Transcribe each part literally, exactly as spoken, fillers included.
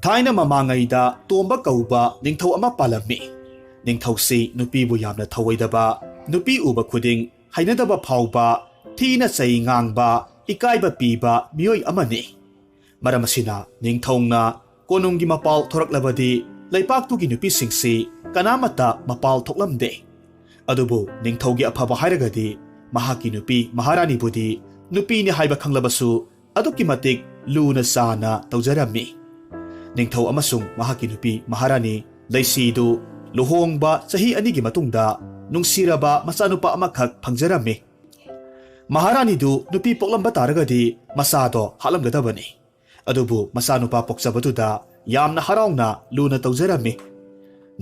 ꯊꯥꯏꯅ ꯃꯃꯥꯡꯉꯩꯗ ꯇꯣꯝꯕ ꯀꯧꯕ ꯅꯤꯡꯊꯧ ꯑꯃ ꯄꯥꯜꯂꯝꯃꯤ꯫ ꯅꯤꯡꯊꯧꯁꯤ ꯅꯨꯄꯤꯕꯨ ꯌꯥꯝꯅ ꯊꯧꯑꯣꯏꯗꯕ, ꯅꯨꯄꯤ ꯎꯕ ꯈꯨꯗꯤꯡ ꯍꯩꯅꯗꯕ ꯐꯥꯎꯕ, ꯊꯤꯅ ꯆꯩ ꯉꯥꯡꯕ, ꯏꯀꯥꯏꯕ ꯄꯤꯕ ꯃꯤꯑꯣꯏ ꯑꯃꯅꯤ꯫ ꯃꯔꯝ ꯑꯁꯤꯅ ꯅꯤꯡꯊꯧꯅ ꯀꯣꯅꯨꯡꯒꯤ ꯃꯄꯥꯜ ꯊꯣꯔꯛꯂꯕꯗꯤ ꯂꯩꯄꯥꯛꯇꯨꯒꯤ ꯅꯨꯄꯤꯁꯤꯡꯁꯤ ꯀꯅꯥꯃꯠꯇ ꯃꯄꯥꯜ ꯊꯣꯛꯂꯝꯗꯦ꯫ ꯑꯗꯨꯕꯨ ꯅꯤꯡꯊꯧꯒꯤ ꯑꯐꯕ ꯍꯥꯏꯔꯒꯗꯤ ꯃꯍꯥꯛꯀꯤ ꯅꯨꯄꯤ ꯃꯍꯥꯔꯥꯅꯤꯕꯨꯗꯤ ꯅꯨꯄꯤꯅꯤ ꯍꯥꯏꯕ ꯈꯪꯂꯕꯁꯨ ꯑꯗꯨꯛꯀꯤ ꯃꯇꯤꯛ ꯂꯨꯅ ꯆꯥꯅ ꯇꯧꯖꯔꯝꯃꯤ꯫ ꯅꯤꯡꯊꯧ ꯑꯃꯁꯨꯡ ꯃꯍꯥꯛꯀꯤ ꯅꯨꯄꯤ ꯃꯍꯥꯔꯥꯅꯤ ꯂꯩꯁꯤꯗꯨ ꯂꯨꯍꯣꯡꯕ ꯆꯍꯤ ꯑꯅꯤꯒꯤ ꯃꯇꯨꯡꯗ ꯅꯨꯡꯁꯤꯔꯕ ꯃꯆꯥꯅꯨꯄꯥ ꯑꯃꯈꯛ ꯐꯪꯖꯔꯝꯃꯤ꯫ ꯃꯍꯥꯔꯥꯅꯤꯗꯨ ꯅꯨꯄꯤ ꯄꯣꯛꯂꯝꯕ ꯇꯥꯔꯒꯗꯤ ꯃꯆꯥꯗꯣ ꯍꯥꯠꯂꯝꯒꯗꯕꯅꯤ꯫ ꯑꯗꯨꯕꯨ ꯃꯆꯥꯅꯨꯄꯥ ꯄꯣꯛꯆꯕꯗꯨꯗ ꯌꯥꯝꯅ ꯍꯔꯥꯎꯅ ꯂꯨꯅ ꯇꯧꯖꯔꯝꯃꯤ꯫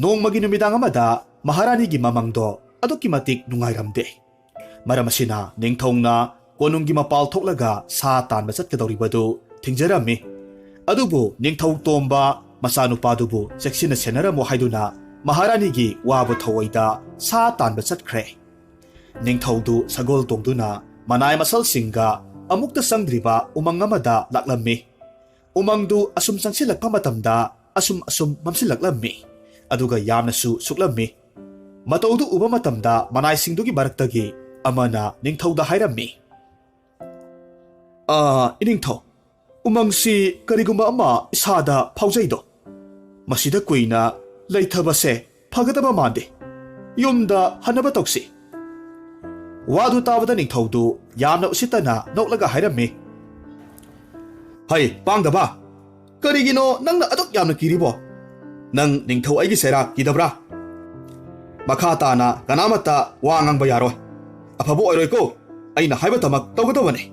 ꯅꯣꯡꯃꯒꯤ ꯅꯨꯃꯤꯗꯥꯡ ꯑꯃꯗ ꯃꯍꯥꯔꯥꯅꯤꯒꯤ ꯃꯃꯪꯗꯣ ꯑꯗꯨꯛꯀꯤ ꯃꯇꯤꯛ ꯅꯨꯡꯉꯥꯏꯔꯝꯗꯦ꯫ ꯃꯔꯝ ꯑꯁꯤꯅ ꯅꯤꯡꯊꯧꯅ ꯀꯣꯅꯨꯡꯒꯤ ꯃꯄꯥꯜ ꯊꯣꯛꯂꯒ ꯁꯥ ꯇꯥꯟꯕ ꯆꯠꯀꯗꯧꯔꯤꯕꯗꯨ ꯊꯤꯡꯖꯔꯝꯃꯤ꯫ ꯑꯗꯨꯕꯨ ꯅꯤꯡꯊꯧ ꯇꯣꯝꯕ ꯃꯆꯥꯅꯨꯄꯥꯗꯨꯕꯨ ꯆꯦꯛꯁꯤꯟꯅ ꯁꯦꯟꯅꯔꯝꯃꯨ ꯍꯥꯏꯗꯨꯅ ꯃꯍꯥꯔꯥꯅꯤꯒꯤ ꯋꯥꯕꯨ ꯊꯧꯑꯣꯏꯗ ꯁꯥ ꯇꯥꯟꯕ ꯆꯠꯈ꯭ꯔꯦ꯫ ꯅꯤꯡꯊꯧꯗꯨ ꯁꯒꯣꯜ ꯇꯣꯡꯗꯨꯅ ꯃꯅꯥꯏ ꯃꯁꯜꯁꯤꯡꯒ ꯑꯃꯨꯛꯇ ꯆꯪꯗ꯭ꯔꯤꯕ ꯎꯃꯪ ꯑꯃꯗ ꯂꯥꯛꯂꯝꯃꯤ꯫ ꯎꯃꯪꯗꯨ ꯑꯁꯨꯝ ꯆꯪꯁꯤꯜꯂꯛꯄ ꯃꯇꯝꯗ ꯑꯁꯨꯝ ꯑꯁꯨꯝ ꯃꯝꯁꯤꯜꯂꯛꯂꯝꯃꯤ, ꯑꯗꯨꯒ ꯌꯥꯝꯅꯁꯨ ꯁꯨꯛꯂꯝꯃꯤ꯫ ꯃꯇꯧꯗꯨ ꯎꯕ ꯃꯇꯝꯗ ꯃꯅꯥꯏꯁꯤꯡꯗꯨꯒꯤ ꯃꯔꯛꯇꯒꯤ ꯑꯃꯅ ꯅꯤꯡꯊꯧꯗ ꯍꯥꯏꯔꯝꯃꯤ, "ꯑꯥ, ꯏꯅꯤꯡꯊꯧ, ꯎꯃꯪꯁꯤ ꯀꯔꯤꯒꯨꯝꯕ ꯑꯃ ꯏꯁꯥꯗ ꯐꯥꯎꯖꯩꯗꯣ꯫ ꯃꯁꯤꯗ ꯀꯨꯏꯅ ꯂꯩꯊꯕꯁꯦ ꯐꯒꯗꯕ ꯃꯥꯟꯗꯦ꯫ ꯌꯨꯝꯗ ꯍꯟꯅꯕ ꯇꯧꯁꯤ꯫" ꯋꯥꯗꯨ ꯇꯥꯕꯗ ꯅꯤꯡꯊꯧꯗꯨ ꯌꯥꯝꯅ ꯎꯁꯤꯠꯇꯅ ꯅꯣꯛꯂꯒ ꯍꯥꯏꯔꯝꯃꯤ, "ꯍꯩ ꯄꯥꯡꯗꯕ, ꯀꯔꯤꯒꯤꯅꯣ ꯅꯪꯅ ꯑꯗꯨꯛ ꯌꯥꯝꯅ ꯀꯤꯔꯤꯕꯣ? ꯅꯪ ꯅꯤꯡꯊꯧ ꯑꯩꯒꯤ ꯁꯦꯔꯥ ꯀꯤꯗꯕ꯭ꯔꯥ? ꯃꯈꯥ ꯇꯥꯅ ꯀꯅꯥꯃꯠꯇ ꯋꯥ ꯉꯥꯡꯕ ꯌꯥꯔꯣꯏ꯫ ꯑꯐꯕ ꯑꯣꯏꯔꯣꯏꯀꯣ꯫ ꯑꯩꯅ ꯍꯥꯏꯕꯇꯃꯛ ꯇꯧꯒꯗꯕꯅꯤ꯫"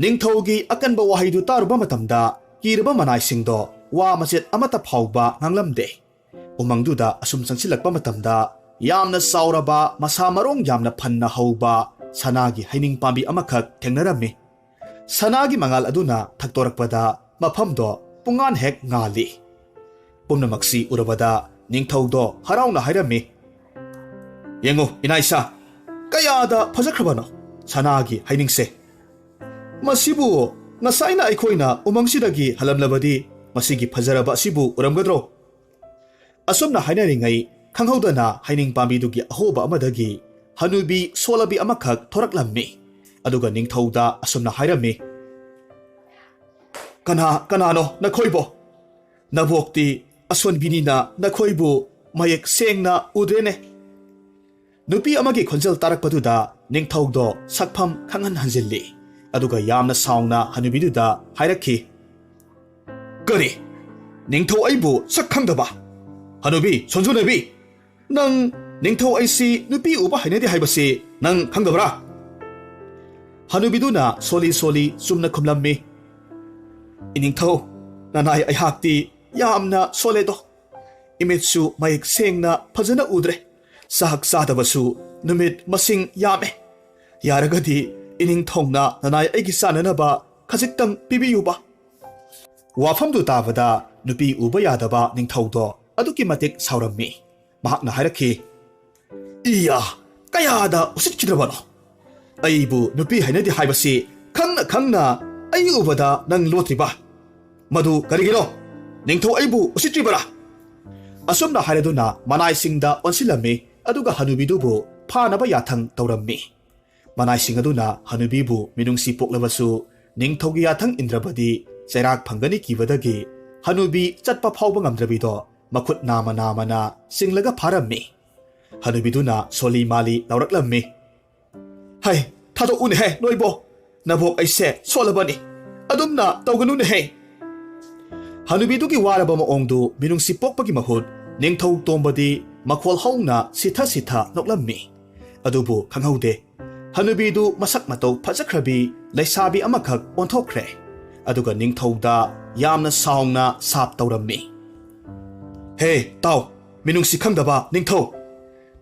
ꯅꯤꯡꯊꯧꯒꯤ ꯑꯀꯟꯕ ꯋꯥꯍꯩꯗꯨ ꯇꯥꯔꯨꯕ ꯃꯇꯝꯗ ꯀꯤꯔꯕ ꯃꯅꯥꯏꯁꯤꯡꯗꯣ ꯋꯥ ꯃꯆꯦꯠ ꯑꯃꯠꯇ ꯐꯥꯎꯕ ꯉꯥꯡꯂꯝꯗꯦ꯫ ꯎꯃꯪꯗꯨꯗ ꯑꯁꯨꯝ ꯆꯪꯁꯤꯜꯂꯛꯄ ꯃꯇꯝꯗ ꯌꯥꯝꯅ ꯆꯥꯎꯔꯕ, ꯃꯁꯥ ꯃꯔꯣꯡ ꯌꯥꯝꯅ ꯐꯟꯅ ꯍꯧꯕ ꯁꯅꯥꯒꯤ ꯍꯩꯅꯤꯡ ꯄꯥꯝꯕꯤ ꯑꯃꯈꯛ ꯊꯦꯡꯅꯔꯝꯃꯤ꯫ ꯁꯅꯥꯒꯤ ꯃꯉꯥꯜ ꯑꯗꯨꯅ ꯊꯛꯇꯣꯔꯛꯄꯗ ꯃꯐꯝꯗꯣ ꯄꯨꯡꯉꯥꯟ ꯍꯦꯛ ꯉꯥꯜꯂꯤ꯫ ꯄꯨꯝꯅꯃꯛꯁꯤ ꯎꯔꯕꯗ ꯅꯤꯡꯊꯧꯗꯣ ꯍꯔꯥꯎꯅ ꯍꯥꯏꯔꯝꯃꯤ, "ꯌꯦꯡꯉꯨ, ꯏꯅꯥ ꯏꯁꯥ, ꯀꯌꯥꯗ ꯐꯖꯈ꯭ꯔꯕꯅꯣ ꯁꯅꯥꯒꯤ ꯍꯩꯅꯤꯡꯁꯦ! ꯃꯁꯤꯕꯨ ꯉꯁꯥꯏꯅ ꯑꯩꯈꯣꯏꯅ ꯎꯃꯪꯁꯤꯗꯒꯤ ꯍꯜꯂꯝꯂꯕꯗꯤ ꯃꯁꯤꯒꯤ ꯐꯖꯔꯕ ꯑꯁꯤꯕꯨ ꯎꯔꯝꯒꯗ꯭ꯔꯣ? ꯑꯁꯨꯝꯅ ꯍꯥꯏꯅꯔꯤꯉꯩ, ꯈꯪꯍꯧꯗꯅ ꯍꯩꯅꯤꯡ ꯄꯥꯝꯕꯤꯗꯨꯒꯤ ꯑꯍꯣꯕ ꯑꯃꯗꯒꯤ ꯍꯅꯨꯕꯤ ꯁꯣꯜꯂꯕꯤ ꯑꯃꯈꯛ ꯊꯣꯔꯛꯂꯝꯃꯤ꯫ ꯑꯗꯨꯒ ꯅꯤꯡꯊꯧꯗ ꯑꯁꯨꯝꯅ ꯍꯥꯏꯔꯝꯃꯤ, "ꯀꯅꯥ, ꯀꯅꯥꯅꯣ ꯅꯈꯣꯏꯕꯣ? ꯅꯕꯣꯛꯇꯤ ꯑꯁꯣꯟꯕꯤꯅꯤꯅ ꯅꯈꯣꯏꯕꯨ ꯃꯌꯦꯛ ꯁꯦꯡꯅ ꯎꯗ꯭ꯔꯦꯅꯦ꯫" ꯅꯨꯄꯤ ꯑꯃꯒꯤ ꯈꯣꯟꯖꯦꯜ ꯇꯥꯔꯛꯄꯗꯨꯗ ꯅꯤꯡꯊꯧꯗꯣ ꯁꯛꯐꯝ ꯈꯪꯍꯟ ꯍꯟꯖꯤꯜꯂꯤ꯫ ꯑꯗꯨꯒ ꯌꯥꯝꯅ ꯁꯥꯎꯅ ꯍꯅꯨꯕꯤꯗꯨꯗ ꯍꯥꯏꯔꯛꯈꯤ, "ꯀꯔꯤ? ꯅꯤꯡꯊꯧ ꯑꯩꯕꯨ ꯁꯛ ꯈꯪꯗꯕ? ꯍꯅꯨꯕꯤ ꯁꯣꯟꯖꯨꯅꯕꯤ, ꯅꯪ ꯅꯤꯡꯊꯧ ꯑꯩꯁꯤ ꯅꯨꯄꯤ ꯎꯕ ꯍꯩꯅꯗꯦ ꯍꯥꯏꯕꯁꯤ ꯅꯪ ꯈꯪꯗꯕ꯭ꯔꯥ?" ꯍꯅꯨꯕꯤꯗꯨꯅ ꯁꯣꯜꯂꯤ ꯁꯣꯜꯂꯤ ꯆꯨꯝꯅ ꯈꯨꯝꯂꯝꯃꯤ, "ꯏꯅꯤꯡꯊꯧ, ꯅꯅꯥꯏ ꯑꯩꯍꯥꯛꯇꯤ ꯌꯥꯝꯅ ꯁꯣꯜꯂꯦꯗꯣ꯫ ꯏꯃꯤꯠꯁꯨ ꯃꯌꯦꯛ ꯁꯦꯡꯅ ꯐꯖꯅ ꯎꯗ꯭ꯔꯦ꯫ ꯆꯥꯛ ꯆꯥꯗꯕꯁꯨ ꯅꯨꯃꯤꯠ ꯃꯁꯤꯡ ꯌꯥꯝꯃꯦ꯫ ꯌꯥꯔꯒꯗꯤ ꯏꯅꯤꯡꯊꯧꯅ ꯅꯅꯥꯏ ꯑꯩꯒꯤ ꯆꯥꯅꯅꯕ ꯈꯖꯤꯛꯇꯪ ꯄꯤꯕꯤꯌꯨꯕ꯫" ꯋꯥꯐꯝꯗꯨ ꯇꯥꯕꯗ ꯅꯨꯄꯤ ꯎꯕ ꯌꯥꯗꯕ ꯅꯤꯡꯊꯧꯗꯣ ꯑꯗꯨꯛꯀꯤ ꯃꯇꯤꯛ ꯁꯥꯎꯔꯝꯃꯤ꯫ ꯃꯍꯥꯛꯅ ꯍꯥꯏꯔꯛꯈꯤ, "ꯏꯌꯥ, ꯀꯌꯥꯗ ꯎꯁꯤꯠꯈꯤꯗ꯭ꯔꯕꯅꯣ! ꯑꯩꯕꯨ ꯅꯨꯄꯤ ꯍꯩꯅꯗꯦ ꯍꯥꯏꯕꯁꯤ ꯈꯪꯅ ꯈꯪꯅ ꯑꯩ ꯎꯕꯗ ꯅꯪ ꯂꯣꯠꯇ꯭ꯔꯤꯕ? ꯃꯗꯨ ꯀꯔꯤꯒꯤꯅꯣ? ꯅꯤꯡꯊꯧ ꯑꯩꯕꯨ ꯎꯁꯤꯠꯇ꯭ꯔꯤꯕꯔꯥ?" ꯑꯁꯨꯝꯅ ꯍꯥꯏꯔꯗꯨꯅ ꯃꯅꯥꯏꯁꯤꯡꯗ ꯑꯣꯟꯁꯤꯜꯂꯝꯃꯤ, ꯑꯗꯨꯒ ꯍꯅꯨꯕꯤꯗꯨꯕꯨ ꯐꯥꯅꯕ ꯌꯥꯊꯪ ꯇꯧꯔꯝꯃꯤ꯫ ꯃꯅꯥꯏꯁꯤꯡ ꯑꯗꯨꯅ ꯍꯅꯨꯕꯤꯕꯨ ꯃꯤꯅꯨꯡꯁꯤ ꯄꯣꯛꯂꯕꯁꯨ ꯅꯤꯡꯊꯧꯒꯤ ꯌꯥꯊꯪ ꯏꯟꯗ꯭ꯔꯕꯗꯤ ꯆꯩꯔꯥꯛ ꯐꯪꯒꯅꯤ ꯀꯤꯕꯗꯒꯤ ꯍꯅꯨꯕꯤ ꯆꯠꯄ ꯐꯥꯎꯕ ꯉꯝꯗ꯭ꯔꯕꯤꯗꯣ ꯃꯈꯨꯠ ꯅꯥꯃ ꯅꯥꯃꯅ ꯆꯤꯡꯂꯒ ꯐꯥꯔꯝꯃꯤ꯫ ꯍꯅꯨꯕꯤꯗꯨꯅ ꯁꯣꯜꯂꯤ ꯃꯥꯜꯂꯤ ꯂꯥꯎꯔꯛꯂꯝꯃꯤ, "ꯍꯩ, ꯊꯥꯗꯣꯛꯎꯅꯦꯍꯦ ꯅꯣꯏꯕꯣ꯫ ꯅꯕꯣꯛ ꯑꯩꯁꯦ ꯁꯣꯜꯂꯕꯅꯤ꯫ ꯑꯗꯨꯝꯅ ꯇꯧꯒꯅꯨꯅꯦꯍꯦ꯫" ꯍꯅꯨꯕꯤꯗꯨꯒꯤ ꯋꯥꯔꯕ ꯃꯑꯣꯡꯗꯨ ꯃꯤꯅꯨꯡꯁꯤ ꯄꯣꯛꯄꯒꯤ ꯃꯍꯨꯠ ꯅꯤꯡꯊꯧ ꯇꯣꯝꯕꯗꯤ ꯃꯈꯣꯜ ꯍꯧꯅ ꯁꯤꯊ ꯁꯤꯊ ꯅꯣꯛꯂꯝꯃꯤ꯫ ꯑꯗꯨꯕꯨ ꯈꯪꯍꯧꯗꯦ, ꯍꯅꯨꯕꯤꯗꯨ ꯃꯁꯛ ꯃꯇꯧ ꯐꯖꯈ꯭ꯔꯕꯤ ꯂꯩꯁꯥꯕꯤ ꯑꯃꯈꯛ ꯑꯣꯟꯊꯣꯛꯈ꯭ꯔꯦ꯫ ꯑꯗꯨꯒ ꯅꯤꯡꯊꯧꯗ ꯌꯥꯝꯅ ꯁꯥꯎꯅ ꯁꯥꯞ ꯇꯧꯔꯝꯃꯤ꯫ "ꯍꯦ, ꯇꯥꯎ, ꯃꯤꯅꯨꯡꯁꯤ ꯈꯪꯗꯕ ꯅꯤꯡꯊꯧ!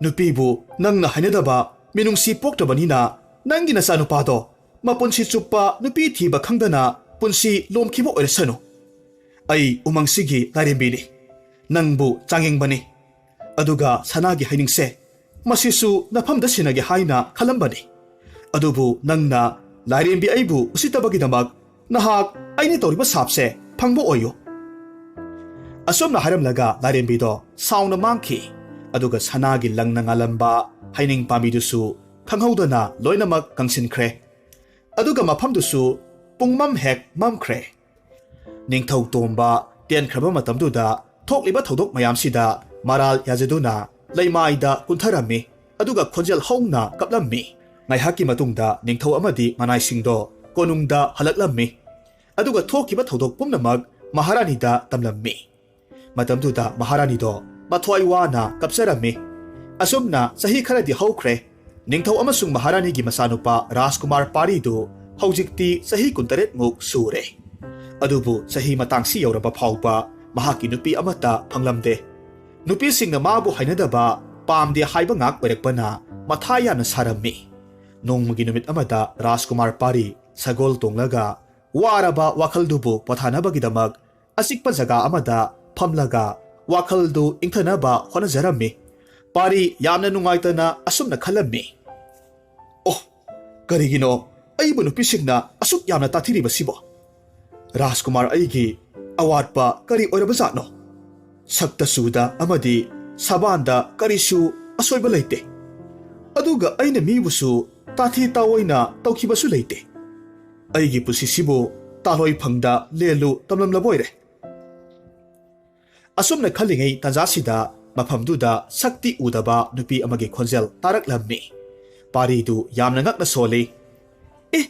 ꯅꯨꯄꯤꯕꯨ ꯅꯪꯅ ꯍꯩꯅꯗꯕ ꯃꯤꯅꯨꯡꯁꯤ ꯄꯣꯛꯇ꯭ꯔꯕꯅꯤꯅ ꯅꯪꯒꯤ ꯅꯆꯥꯅꯨꯄꯥꯗꯣ ꯃꯄꯨꯟꯁꯤ ꯆꯨꯞꯄ ꯅꯨꯄꯤ ꯊꯤꯕ ꯈꯪꯗꯅ ꯄꯨꯟꯁꯤ ꯂꯣꯝꯈꯤꯕ ꯑꯣꯏꯔꯁꯅꯨ꯫ ꯑꯩ ꯎꯃꯪꯁꯤꯒꯤ ꯂꯥꯏꯔꯦꯝꯕꯤꯅꯤ, ꯅꯪꯕꯨ ꯆꯥꯡꯌꯦꯡꯕꯅꯤ꯫ ꯑꯗꯨꯒ ꯁꯅꯥꯒꯤ ꯍꯩꯅꯤꯡꯁꯦ, ꯃꯁꯤꯁꯨ ꯅꯐꯝꯗ ꯁꯤꯟꯅꯒꯦ ꯍꯥꯏꯅ ꯈꯜꯂꯝꯕꯅꯤ꯫ ꯑꯗꯨꯕꯨ ꯅꯪꯅ ꯂꯥꯏꯔꯦꯝꯕꯤ ꯑꯩꯕꯨ ꯎꯁꯤꯠꯇꯕꯒꯤꯗꯃꯛ ꯅꯍꯥꯛ ꯑꯩꯅ ꯇꯧꯔꯤꯕ ꯁꯥꯞꯁꯦ ꯐꯪꯕ ꯑꯣꯏꯌꯨ꯫ ꯑꯁꯨꯝꯅ ꯍꯥꯏꯔꯝꯂꯒ ꯂꯥꯏꯔꯦꯝꯕꯤꯗꯣ ꯁꯥꯎꯅ ꯃꯥꯡꯈꯤ꯫ ꯑꯗꯨꯒ ꯁꯅꯥꯒꯤ ꯂꯪꯅ ꯉꯥꯜꯂꯝꯕ ꯍꯩꯅꯤꯡ ꯄꯥꯝꯕꯤꯗꯨꯁꯨ ꯈꯪꯍꯧꯗꯅ ꯂꯣꯏꯅꯃꯛ ꯀꯪꯁꯤꯟꯈ꯭ꯔꯦ꯫ ꯑꯗꯨꯒ ꯃꯐꯝꯗꯨꯁꯨ ꯄꯨꯡꯃꯝ ꯍꯦꯛ ꯃꯝꯈ꯭ꯔꯦ꯫ ꯅꯤꯡꯊꯧ ꯇꯣꯝꯕ ꯇꯦꯟꯈ꯭ꯔꯕ ꯃꯇꯝꯗꯨꯗ ꯊꯣꯛꯂꯤꯕ ꯊꯧꯗꯣꯛ ꯃꯌꯥꯝꯁꯤꯗ ꯃꯔꯥꯜ ꯌꯥꯖꯗꯨꯅ ꯂꯩꯃꯥꯏꯗ ꯀꯨꯟꯊꯔꯝꯃꯤ꯫ ꯑꯗꯨꯒ ꯈꯣꯟꯖꯦꯜ ꯍꯧꯅ ꯀꯞꯂꯝꯃꯤ꯫ ꯉꯥꯏꯍꯥꯛꯀꯤ ꯃꯇꯨꯡꯗ ꯅꯤꯡꯊꯧ ꯑꯃꯗꯤ ꯃꯅꯥꯏꯁꯤꯡꯗꯣ ꯀꯣꯅꯨꯡꯗ ꯍꯜꯂꯛꯂꯝꯃꯤ꯫ ꯑꯗꯨꯒ ꯊꯣꯛꯈꯤꯕ ꯊꯧꯗꯣꯛ ꯄꯨꯝꯅꯃꯛ ꯃꯍꯥꯔꯥꯅꯤꯗ ꯇꯝꯂꯝꯃꯤ꯫ ꯃꯇꯝꯗꯨꯗ ꯃꯍꯥꯔꯥꯅꯤꯗꯣ ꯃꯊ꯭ꯋꯥꯏ ꯋꯥꯅ ꯀꯞꯆꯔꯝꯃꯤ꯫ ꯑꯁꯨꯝꯅ ꯆꯍꯤ ꯈꯔꯗꯤ ꯍꯧꯈ꯭ꯔꯦ꯫ ꯅꯤꯡꯊꯧ ꯑꯃꯁꯨꯡ ꯃꯍꯥꯔꯥꯅꯤꯒꯤ ꯃꯆꯥꯅꯨꯄꯥ ꯔꯥꯖꯀꯨꯃꯥꯔ ꯄꯥꯔꯤꯗꯨ ꯍꯧꯖꯤꯛꯇꯤ ꯆꯍꯤ ꯀꯨꯟꯇꯔꯦꯠ ꯃꯨꯛ ꯁꯨꯔꯦ꯫ ꯑꯗꯨꯕꯨ ꯆꯍꯤ ꯃꯇꯥꯡꯁꯤ ꯌꯧꯔꯕ ꯐꯥꯎꯕ ꯃꯍꯥꯛꯀꯤ ꯅꯨꯄꯤ ꯑꯃꯠꯇ ꯐꯪꯂꯝꯗꯦ꯫ ꯅꯨꯄꯤꯁꯤꯡꯅ ꯃꯥꯕꯨ ꯍꯩꯅꯗꯕ, ꯄꯥꯝꯗꯦ ꯍꯥꯏꯕ ꯉꯥꯛ ꯑꯣꯏꯔꯛꯄꯅ ꯃꯊꯥ ꯌꯥꯝꯅ ꯁꯥꯔꯝꯃꯤ꯫ ꯅꯣꯡꯃꯒꯤ ꯅꯨꯃꯤꯠ ꯑꯃꯗ ꯔꯥꯖꯀꯨꯃꯥꯔ ꯄꯥꯔꯤ ꯁꯒꯣꯜ ꯇꯣꯡꯂꯒ ꯋꯥꯔꯕ ꯋꯥꯈꯜꯗꯨꯕꯨ ꯄꯣꯊꯥꯅꯕꯒꯤꯗꯃꯛ ꯑꯆꯤꯛꯄ ꯖꯒꯥ ꯑꯃꯗ ꯐꯝꯂꯒ ꯋꯥꯈꯜꯗꯨ ꯏꯪꯊꯅꯕ ꯍꯣꯠꯅꯖꯔꯝꯃꯤ꯫ ꯄꯥꯔꯤ ꯌꯥꯝꯅ ꯅꯨꯡꯉꯥꯏꯇꯅ ꯑꯁꯨꯝꯅ ꯈꯜꯂꯝꯃꯤ, "ꯑꯣ, ꯀꯔꯤꯒꯤꯅꯣ ꯑꯩꯕꯨ ꯅꯨꯄꯤꯁꯤꯡꯅ ꯑꯁꯨꯛ ꯌꯥꯝꯅ ꯇꯥꯊꯤꯔꯤꯕꯁꯤꯕꯣ? ꯔꯥꯖꯀꯨꯃꯥꯔ ꯑꯩꯒꯤ ꯑꯋꯥꯠꯄ ꯀꯔꯤ ꯑꯣꯏꯔꯕꯖꯥꯠꯅꯣ? ꯁꯛꯇ ꯆꯨꯗ ꯑꯃꯗꯤ ꯁꯕꯥꯟꯗ ꯀꯔꯤꯁꯨ ꯑꯁꯣꯏꯕ ꯂꯩꯇꯦ꯫ ꯑꯗꯨꯒ ꯑꯩꯅ ꯃꯤꯕꯨꯁꯨ ꯇꯥꯊꯤ ꯇꯥꯑꯣꯏꯅ ꯇꯧꯈꯤꯕꯁꯨ ꯂꯩꯇꯦ꯫ ꯑꯩꯒꯤ ꯄꯨꯟꯁꯤꯁꯤꯕꯨ ꯇꯥꯂꯣꯏ ꯐꯪꯗ ꯂꯦꯜꯂꯨ ꯇꯝꯂꯝꯂꯕꯣꯏꯔꯦ"꯫ ꯑꯁꯨꯝꯅ ꯈꯜꯂꯤꯉꯩ ꯇꯥꯟꯖꯥꯁꯤꯗ ꯃꯐꯝꯗꯨꯗ ꯁꯛꯇꯤ ꯎꯗꯕ ꯅꯨꯄꯤ ꯑꯃꯒꯤ ꯈꯣꯟꯖꯦꯜ ꯇꯥꯔꯛꯂꯝꯃꯤ꯫ ꯄꯥꯔꯤꯗꯨ ꯌꯥꯝꯅ ꯉꯛꯅ ꯁꯣꯜꯂꯤ꯫ "ꯑꯦ,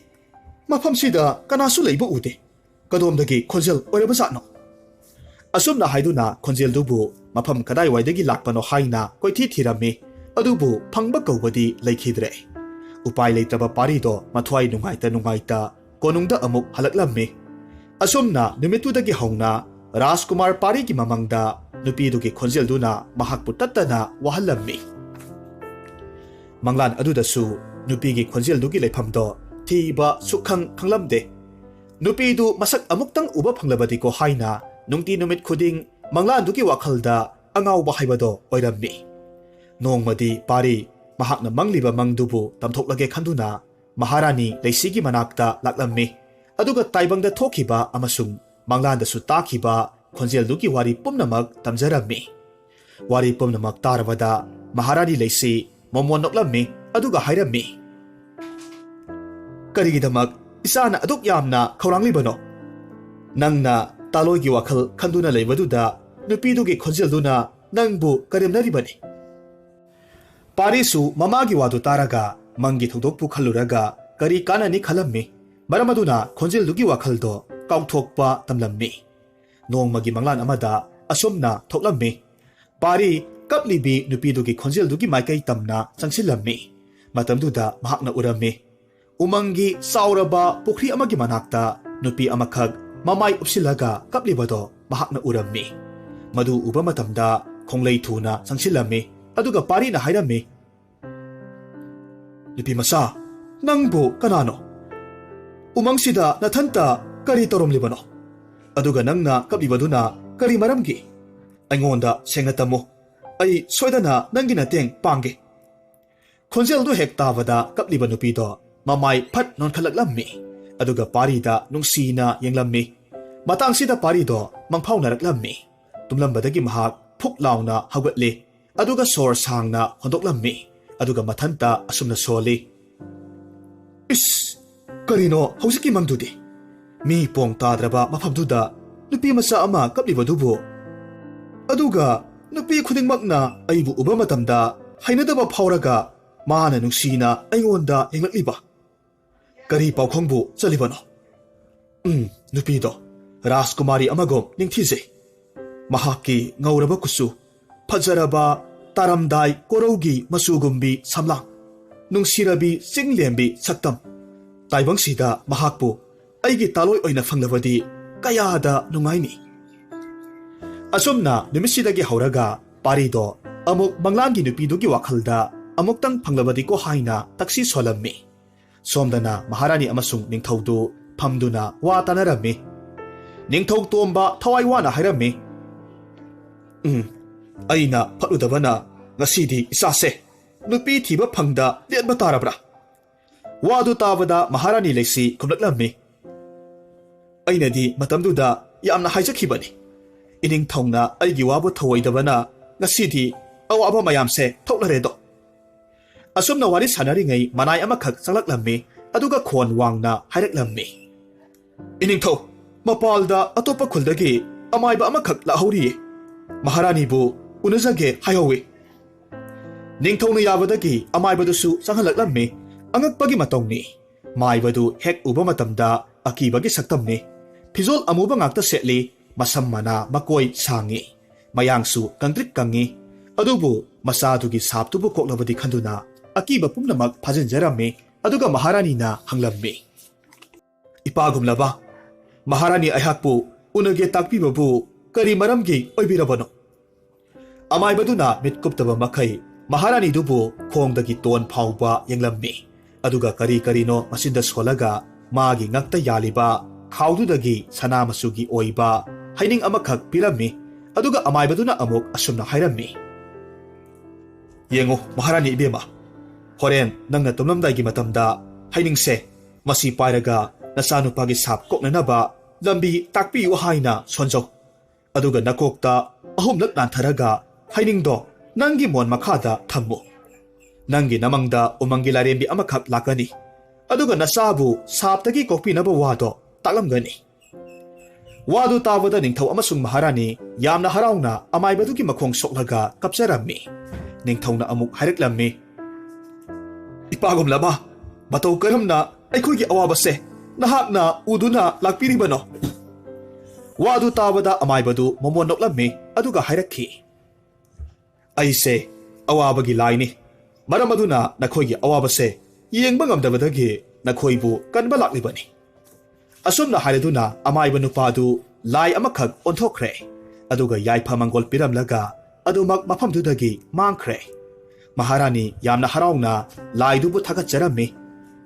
ꯃꯐꯝꯁꯤꯗ ꯀꯅꯥꯁꯨ ꯂꯩꯕ ꯎꯗꯦ꯫ ꯀꯗꯣꯝꯗꯒꯤ ꯈꯣꯟꯖꯦꯜ ꯑꯣꯏꯔꯕꯖꯥꯠꯅꯣ?" ꯑꯁꯨꯝꯅ ꯍꯥꯏꯗꯨꯅ ꯈꯣꯟꯖꯦꯜꯗꯨꯕꯨ ꯃꯐꯝ ꯀꯗꯥꯏꯋꯥꯏꯗꯒꯤ ꯂꯥꯛꯄꯅꯣ ꯍꯥꯏꯅ ꯀꯣꯏꯊꯤ ꯊꯤꯔꯝꯃꯤ꯫ ꯑꯗꯨꯕꯨ ꯐꯪꯕ ꯀꯧꯕꯗꯤ ꯂꯩꯈꯤꯗ꯭ꯔꯦ꯫ ꯎꯄꯥꯏ ꯂꯩꯇ꯭ꯔꯕ ꯄꯥꯔꯤꯗꯣ ꯃꯊ꯭ꯋꯥꯏ ꯅꯨꯡꯉꯥꯏꯇ ꯅꯨꯡꯉꯥꯏꯇ ꯀꯣꯅꯨꯡꯗ ꯑꯃꯨꯛ ꯍꯜꯂꯛꯂꯝꯃꯤ꯫ ꯑꯁꯨꯝꯅ ꯅꯨꯃꯤꯠꯇꯨꯗꯒꯤ ꯍꯧꯅ ꯔꯥꯖꯀꯨꯃꯥꯔ ꯄꯥꯔꯤꯒꯤ ꯃꯃꯪꯗ ꯅꯨꯄꯤꯗꯨꯒꯤ ꯈꯣꯟꯖꯦꯜꯗꯨꯅ ꯃꯍꯥꯛꯄꯨ ꯇꯠꯇꯅ ꯋꯥꯍꯜꯂꯝꯃꯤ꯫ ꯃꯪꯂꯥꯟ ꯑꯗꯨꯗꯁꯨ ꯅꯨꯄꯤꯒꯤ ꯈꯣꯟꯖꯦꯜꯗꯨꯒꯤ ꯂꯩꯐꯝꯗꯣ ꯊꯤꯕ ꯁꯨꯛꯈꯪ ꯈꯪꯂꯝꯗꯦ꯫ ꯅꯨꯄꯤꯗꯨ ꯃꯁꯛ ꯑꯃꯨꯛꯇꯪ ꯎꯕ ꯐꯪꯂꯕꯗꯤꯀꯣ ꯍꯥꯏꯅ ꯅꯨꯡꯇꯤ ꯅꯨꯃꯤꯠ ꯈꯨꯗꯤꯡ ꯃꯪꯂꯥꯟꯗꯨꯒꯤ ꯋꯥꯈꯜꯗ ꯑꯉꯥꯎꯕ ꯍꯥꯏꯕꯗꯣ ꯑꯣꯏꯔꯝꯃꯤ꯫ ꯅꯣꯡꯃꯗꯤ ꯄꯥꯔꯤ ꯃꯍꯥꯛꯅ ꯃꯪꯂꯤꯕ ꯃꯪꯗꯨꯕꯨ ꯇꯝꯊꯣꯛꯂꯒꯦ ꯈꯟꯗꯨꯅ ꯃꯍꯥꯔꯥꯅꯤ ꯂꯩꯁꯤꯒꯤ ꯃꯅꯥꯛꯇ ꯂꯥꯛꯂꯝꯃꯤ꯫ ꯑꯗꯨꯒ ꯇꯥꯏꯕꯪꯗ ꯊꯣꯛꯈꯤꯕ ꯑꯃꯁꯨꯡ ꯃꯪꯂꯥꯟꯗꯁꯨ ꯇꯥꯈꯤꯕ ꯈꯣꯟꯖꯦꯜꯗꯨꯒꯤ ꯋꯥꯔꯤ ꯄꯨꯝꯅꯃꯛ ꯇꯝꯖꯔꯝꯃꯤ꯫ ꯋꯥꯔꯤ ꯄꯨꯝꯅꯃꯛ ꯇꯥꯔꯕꯗ ꯃꯍꯥꯔꯥꯅꯤ ꯂꯩꯁꯤ ꯃꯣꯃꯣꯟ ꯅꯣꯛꯂꯝꯃꯤ, ꯑꯗꯨꯒ ꯍꯥꯏꯔꯝꯃꯤ, "ꯀꯔꯤꯒꯤꯗꯃꯛ ꯏꯆꯥꯅ ꯑꯗꯨꯛ ꯌꯥꯝꯅ ꯈꯧꯔꯥꯡꯂꯤꯕꯅꯣ? ꯅꯪꯅ ꯇꯥꯂꯣꯏꯒꯤ ꯋꯥꯈꯜ ꯈꯟꯗꯨꯅ ꯂꯩꯕꯗꯨꯗ ꯅꯨꯄꯤꯗꯨꯒꯤ ꯈꯣꯟꯖꯦꯜꯗꯨꯅ ꯅꯪꯕꯨ ꯀꯔꯦꯝꯅꯔꯤꯕꯅꯤ꯫" ꯄꯥꯔꯤꯁꯨ ꯃꯃꯥꯒꯤ ꯋꯥꯗꯨ ꯇꯥꯔꯒ ꯃꯪꯒꯤ ꯊꯧꯗꯣꯛꯄꯨ ꯈꯜꯂꯨꯔꯒ ꯀꯔꯤ ꯀꯥꯟꯅꯅꯤ ꯈꯜꯂꯝꯃꯤ꯫ ꯃꯔꯝ ꯑꯗꯨꯅ ꯈꯣꯟꯖꯦꯜꯗꯨꯒꯤ ꯋꯥꯈꯜꯗꯣ ꯀꯥꯎꯊꯣꯛꯄ ꯇꯝꯂꯝꯃꯤ꯫ ꯅꯣꯡꯃꯒꯤ ꯃꯪꯂꯥꯟ ꯑꯃꯗ ꯑꯁꯨꯝꯅ ꯊꯣꯛꯂꯝꯃꯤ꯫ ꯄꯥꯔꯤ ꯀꯞꯂꯤꯕꯤ ꯅꯨꯄꯤꯗꯨꯒꯤ ꯈꯣꯟꯖꯦꯜꯗꯨꯒꯤ ꯃꯥꯏꯀꯩ ꯇꯝꯅ ꯆꯪꯁꯤꯜꯂꯝꯃꯤ꯫ ꯃꯇꯝꯗꯨꯗ ꯃꯍꯥꯛꯅ ꯎꯔꯝꯃꯤ, ꯎꯃꯪꯒꯤ ꯆꯥꯎꯔꯕ ꯄꯨꯈ꯭ꯔꯤ ꯑꯃꯒꯤ ꯃꯅꯥꯛꯇ ꯅꯨꯄꯤ ꯑꯃꯈꯛ ꯃꯃꯥꯏ ꯎꯞꯁꯤꯜꯂꯒ ꯀꯞꯂꯤꯕꯗꯣ ꯃꯍꯥꯛꯅ ꯎꯔꯝꯃꯤ꯫ ꯃꯗꯨ ꯎꯕ ꯃꯇꯝꯗ ꯈꯣꯡꯂꯩ ꯊꯨꯅ ꯆꯪꯁꯤꯜꯂꯝꯃꯤ, ꯑꯗꯨꯒ ꯄꯥꯔꯤꯅ ꯍꯥꯏꯔꯝꯃꯤ, "ꯅꯨꯄꯤ ꯃꯆꯥ, ꯅꯪꯕꯨ ꯀꯅꯥꯅꯣ? ꯎꯃꯪꯁꯤꯗ ꯅꯊꯟꯇ ꯀꯔꯤ ꯇꯧꯔꯝꯂꯤꯕꯅꯣ? ꯑꯗꯨꯒ ꯅꯪꯅ ꯀꯞꯂꯤꯕꯗꯨꯅ ꯀꯔꯤ ꯃꯔꯝꯒꯤ? ꯑꯩꯉꯣꯟꯗ ꯁꯦꯡꯅ ꯇꯝꯃꯨ꯫ ꯑꯩ ꯁꯣꯏꯗꯅ ꯅꯪꯒꯤ ꯃꯇꯦꯡ ꯄꯥꯡꯒꯦ꯫" ꯈꯣꯟꯖꯦꯜꯗꯨ ꯍꯦꯛ ꯇꯥꯕꯗ ꯀꯞꯂꯤꯕ ꯅꯨꯄꯤꯗꯣ ꯃꯃꯥꯏ ꯐꯠ ꯅꯣꯟꯈꯠꯂꯛꯂꯝꯃꯤ, ꯑꯗꯨꯒ ꯄꯥꯔꯤꯗ ꯅꯨꯡꯁꯤꯅ ꯌꯦꯡꯂꯝꯃꯤ꯫ ꯃꯇꯥꯡꯁꯤꯗ ꯄꯥꯔꯤꯗꯣ ꯃꯪꯐꯥꯎꯅꯔꯛꯂꯝꯃꯤ꯫ ꯇꯨꯝꯂꯝꯕꯗꯒꯤ ꯃꯍꯥꯛ ꯐꯨꯛ ꯂꯥꯎꯅ ꯍꯧꯒꯠꯂꯤ, ꯑꯗꯨꯒ ꯁꯣꯔ ꯁꯥꯡꯅ ꯍꯣꯟꯗꯣꯛꯂꯝꯃꯤ, ꯑꯗꯨꯒ ꯃꯊꯟꯇ ꯑꯁꯨꯝꯅ ꯁꯣꯜꯂꯤ, "ꯏꯁ, ꯀꯔꯤꯅꯣ ꯍꯧꯖꯤꯛꯀꯤ ꯃꯪꯗꯨꯗꯤ? ꯃꯤ ꯄꯣꯡ ꯇꯥꯗ꯭ꯔꯕ ꯃꯐꯝꯗꯨꯗ ꯅꯨꯄꯤ ꯃꯆꯥ ꯑꯃ ꯀꯞꯂꯤꯕꯗꯨꯕꯨ? ꯑꯗꯨꯒ ꯅꯨꯄꯤ ꯈꯨꯗꯤꯡꯃꯛꯅ ꯑꯩꯕꯨ ꯎꯕ ꯃꯇꯝꯗ ꯍꯩꯅꯗꯕ ꯐꯥꯎꯔꯒ ꯃꯥꯅ ꯅꯨꯡꯁꯤꯅ ꯑꯩꯉꯣꯟꯗ ꯌꯦꯡꯂꯛꯂꯤꯕ꯫ ꯀꯔꯤ ꯄꯥꯎꯈꯣꯡꯕꯨ ꯆꯠꯂꯤꯕꯅꯣ? ꯎꯝ, ꯅꯨꯄꯤꯗꯣ ꯔꯥꯖꯀꯨꯃꯥꯔꯤ ꯑꯃꯒꯨꯝ ꯅꯤꯡꯊꯤꯖꯩ꯫ ꯃꯍꯥꯛꯀꯤ ꯉꯧꯔꯕ ꯀꯨꯆꯨ, ꯐꯖꯔꯕ ꯇꯥꯔꯝꯗꯥꯏ ꯀꯣꯔꯧꯒꯤ ꯃꯆꯨꯒꯨꯝꯕꯤ ꯁꯝꯂꯥꯡ, ꯅꯨꯡꯁꯤꯔꯕꯤ ꯆꯤꯡꯂꯦꯝꯕꯤ ꯁꯛꯇꯝ꯫ ꯇꯥꯏꯕꯪꯁꯤꯗ ꯃꯍꯥꯛꯄꯨ ꯑꯩꯒꯤ ꯇꯥꯂꯣꯏ ꯑꯣꯏꯅ ꯐꯪꯂꯕꯗꯤ ꯀꯌꯥꯗ ꯅꯨꯡꯉꯥꯏꯅꯤ꯫" ꯑꯁꯨꯝꯅ ꯅꯨꯃꯤꯠꯁꯤꯗꯒꯤ ꯍꯧꯔꯒ ꯄꯥꯔꯤꯗꯣ ꯑꯃꯨꯛ ꯃꯪꯂꯥꯟꯒꯤ ꯅꯨꯄꯤꯗꯨꯒꯤ ꯋꯥꯈꯜꯗ ꯑꯃꯨꯛꯇꯪ ꯐꯪꯂꯕꯗꯤꯀꯣ ꯍꯥꯏꯅ ꯇꯛꯁꯤ ꯁꯣꯜꯂꯝꯃꯤ꯫ ꯁꯣꯝꯗꯅ ꯃꯍꯥꯔꯥꯅꯤ ꯑꯃꯁꯨꯡ ꯅꯤꯡꯊꯧꯗꯨ ꯐꯝꯗꯨꯅ ꯋꯥ ꯇꯥꯅꯔꯝꯃꯤ꯫ ꯅꯤꯡꯊꯧ ꯇꯣꯝꯕ ꯊꯋꯥꯏ ꯋꯥꯅ ꯍꯥꯏꯔꯝꯃꯤ, "ꯎꯝ, ꯑꯩꯅ ꯐꯠꯂꯨꯗꯕꯅ ꯉꯁꯤꯗꯤ ꯏꯆꯥꯁꯦ ꯅꯨꯄꯤ ꯊꯤꯕ ꯐꯪꯗ ꯂꯦꯟꯕ ꯇꯥꯔꯕ꯭ꯔꯥ?" ꯋꯥꯗꯨ ꯇꯥꯕꯗ ꯃꯍꯥꯔꯥꯅꯤ ꯂꯩꯁꯤ ꯈꯨꯝꯂꯛꯂꯝꯃꯤ, "ꯑꯩꯅꯗꯤ ꯃꯇꯝꯗꯨꯗ ꯌꯥꯝꯅ ꯍꯥꯏꯖꯈꯤꯕꯅꯤ, ꯏꯅꯤꯡꯊꯧꯅ ꯑꯩꯒꯤ ꯋꯥꯕꯨ ꯊꯧꯑꯣꯏꯗꯕꯅ ꯉꯁꯤꯗꯤ ꯑꯋꯥꯕ ꯃꯌꯥꯝꯁꯦ ꯊꯣꯛꯂꯔꯦꯗꯣ꯫ ꯑꯁꯨꯝꯅ ꯋꯥꯔꯤ ꯁꯥꯟꯅꯔꯤꯉꯩ ꯃꯅꯥꯏ ꯑꯃꯈꯛ ꯆꯪꯂꯛꯂꯝꯃꯤ, ꯑꯗꯨꯒ ꯈꯣꯟ ꯋꯥꯡꯅ ꯍꯥꯏꯔꯛꯂꯝꯃꯤ, "ꯏꯅꯤꯡꯊꯧ, ꯃꯄꯥꯜꯗ ꯑꯇꯣꯞꯄ ꯈꯨꯜꯗꯒꯤ ꯑꯃꯥꯏꯕ ꯑꯃꯈꯛ ꯂꯥꯛꯍꯧꯔꯤꯌꯦ꯫ ꯃꯍꯥꯔꯥꯅꯤꯕꯨ ꯎꯅꯖꯒꯦ ꯍꯥꯏꯍꯧꯋꯤ꯫" ꯅꯤꯡꯊꯧꯅ ꯌꯥꯕꯗꯒꯤ ꯑꯃꯥꯏꯕꯗꯨꯁꯨ ꯆꯪꯍꯜꯂꯛꯂꯝꯃꯤ꯫ ꯑꯉꯛꯄꯒꯤ ꯃꯇꯧꯅꯤ꯫ ꯃꯥꯏꯕꯗꯨ ꯍꯦꯛ ꯎꯕ ꯃꯇꯝꯗ ꯑꯀꯤꯕꯒꯤ ꯁꯛꯇꯝꯅꯤ꯫ ꯐꯤꯖꯣꯜ ꯑꯃꯨꯕ ꯉꯥꯛꯇ ꯁꯦꯠꯂꯤ, ꯃꯁꯝ ꯃꯅꯥ ꯃꯀꯣꯏ ꯁꯥꯡꯉꯤ, ꯃꯌꯥꯡꯁꯨ ꯀꯪꯇ꯭ꯔꯤꯛ ꯀꯪꯉꯤ꯫ ꯑꯗꯨꯕꯨ ꯃꯆꯥꯗꯨꯒꯤ ꯁꯥꯞꯇꯨꯕꯨ ꯀꯣꯛꯂꯕꯗꯤ ꯈꯟꯗꯨꯅ ꯑꯀꯤꯕ ꯄꯨꯝꯅꯃꯛ ꯐꯥꯖꯤꯟꯖꯔꯝꯃꯤ꯫ ꯑꯗꯨꯒ ꯃꯍꯥꯔꯥꯅꯤꯅ ꯍꯪꯂꯝꯃꯤ, "ꯏꯄꯥꯒꯨꯝꯂꯕ ꯃꯍꯥꯔꯥꯅꯤ ꯑꯩꯍꯥꯛꯄꯨ ꯎꯅꯒꯦ ꯇꯥꯛꯄꯤꯕꯕꯨ ꯀꯔꯤ ꯃꯔꯝꯒꯤ ꯑꯣꯏꯕꯤꯔꯕꯅꯣ?" ꯑꯃꯥꯏꯕꯗꯨꯅ ꯃꯤꯠ ꯀꯨꯞꯇꯕ ꯃꯈꯩ ꯃꯍꯥꯔꯥꯅꯤꯗꯨꯕꯨ ꯈꯣꯡꯗꯒꯤ ꯇꯣꯟ ꯐꯥꯎꯕ ꯌꯦꯡꯂꯝꯃꯤ꯫ ꯑꯗꯨꯒ ꯀꯔꯤ ꯀꯔꯤꯅꯣ ꯃꯆꯤꯟꯗ ꯁꯣꯜꯂꯒ ꯃꯥꯒꯤ ꯉꯛꯇ ꯌꯥꯜꯂꯤꯕ ꯈꯥꯎꯗꯨꯗꯒꯤ ꯁꯅꯥ ꯃꯆꯨꯒꯤ ꯑꯣꯏꯕ ꯍꯩꯅꯤꯡ ꯑꯃꯈꯛ ꯄꯤꯔꯝꯃꯤ꯫ ꯑꯗꯨꯒ ꯑꯃꯥꯏꯕꯗꯨꯅ ꯑꯃꯨꯛ ꯑꯁꯨꯝꯅ ꯍꯥꯏꯔꯝꯃꯤ, "ꯌꯦꯡꯉꯨ, ꯃꯍꯥꯔꯥꯅꯤ ꯏꯕꯦꯝꯃ, ꯍꯣꯔꯦꯟ ꯅꯪꯅ ꯇꯨꯝꯂꯝꯗꯥꯏꯒꯤ ꯃꯇꯝꯗ ꯍꯩꯅꯤꯡꯁꯦ ꯃꯁꯤ ꯄꯥꯏꯔꯒ ꯅꯆꯥꯅꯨꯄꯥꯒꯤ ꯁꯥꯞ ꯀꯣꯛꯅꯅꯕ ꯂꯝꯕꯤ ꯇꯥꯛꯄꯤꯌꯨ ꯍꯥꯏꯅ ꯁꯣꯟꯖꯧ꯫ ꯑꯗꯨꯒ ꯅꯀꯣꯛꯇ ꯑꯍꯨꯝꯂꯛ ꯅꯥꯟꯊꯔꯒ ꯍꯩꯅꯤꯡꯗꯣ ꯅꯪꯒꯤ ꯃꯣꯟ ꯃꯈꯥꯗ ꯊꯝꯃꯨ꯫ ꯅꯪꯒꯤ ꯅꯃꯪꯗ ꯎꯃꯪꯒꯤ ꯂꯥꯏꯔꯦꯝꯕꯤ ꯑꯃꯈꯛ ꯂꯥꯛꯀꯅꯤ꯫ ꯑꯗꯨꯒ ꯅꯆꯥꯕꯨ ꯁꯥꯞꯇꯒꯤ ꯀꯣꯛꯄꯤꯅꯕ ꯋꯥꯗꯣ ꯇꯥꯛꯂꯝꯒꯅꯤ꯫" ꯋꯥꯗꯨ ꯇꯥꯕꯗ ꯅꯤꯡꯊꯧ ꯑꯃꯁꯨꯡ ꯃꯍꯥꯔꯥꯅꯤ ꯌꯥꯝꯅ ꯍꯔꯥꯎꯅ ꯑꯃꯥꯏꯕꯗꯨꯒꯤ ꯃꯈꯣꯡ ꯁꯣꯛꯂꯒ ꯀꯞꯆꯔꯝꯃꯤ꯫ ꯅꯤꯡꯊꯧꯅ ꯑꯃꯨꯛ ꯍꯥꯏꯔꯛꯂꯝꯃꯤ, "ꯏꯄꯥꯒꯨꯝꯂꯕ, ꯃꯇꯧ ꯀꯔꯝꯅ ꯑꯩꯈꯣꯏꯒꯤ ꯑꯋꯥꯕꯁꯦ ꯅꯍꯥꯛꯅ ꯎꯗꯨꯅ ꯂꯥꯛꯄꯤꯔꯤꯕꯅꯣ?" ꯋꯥꯗꯨ ꯇꯥꯕꯗ ꯑꯃꯥꯏꯕꯗꯨ ꯃꯃꯣꯟ ꯅꯣꯛꯂꯝꯃꯤ, ꯑꯗꯨꯒ ꯍꯥꯏꯔꯛꯈꯤ, "ꯑꯩꯁꯦ ꯑꯋꯥꯕꯒꯤ ꯂꯥꯏꯅꯤ꯫ ꯃꯔꯝ ꯑꯗꯨꯅ ꯅꯈꯣꯏꯒꯤ ꯑꯋꯥꯕꯁꯦ ꯌꯦꯡꯕ ꯉꯝꯗꯕꯗꯒꯤ ꯅꯈꯣꯏꯕꯨ ꯀꯟꯕ ꯂꯥꯛꯂꯤꯕꯅꯤ꯫" ꯑꯁꯨꯝꯅ ꯍꯥꯏꯔꯗꯨꯅ ꯑꯃꯥꯏꯕ ꯅꯨꯄꯥꯗꯨ ꯂꯥꯏ ꯑꯃꯈꯛ ꯑꯣꯟꯊꯣꯛꯈ꯭ꯔꯦ꯫ ꯑꯗꯨꯒ ꯌꯥꯏꯐ ꯃꯪꯒꯣꯜ ꯄꯤꯔꯝꯂꯒ ꯑꯗꯨꯃꯛ ꯃꯐꯝꯗꯨꯗꯒꯤ ꯃꯥꯡꯈ꯭ꯔꯦ꯫ ꯃꯍꯥꯔꯥꯅꯤ ꯌꯥꯝꯅ ꯍꯔꯥꯎꯅ ꯂꯥꯏꯗꯨꯕꯨ ꯊꯥꯒꯠꯆꯔꯝꯃꯤ꯫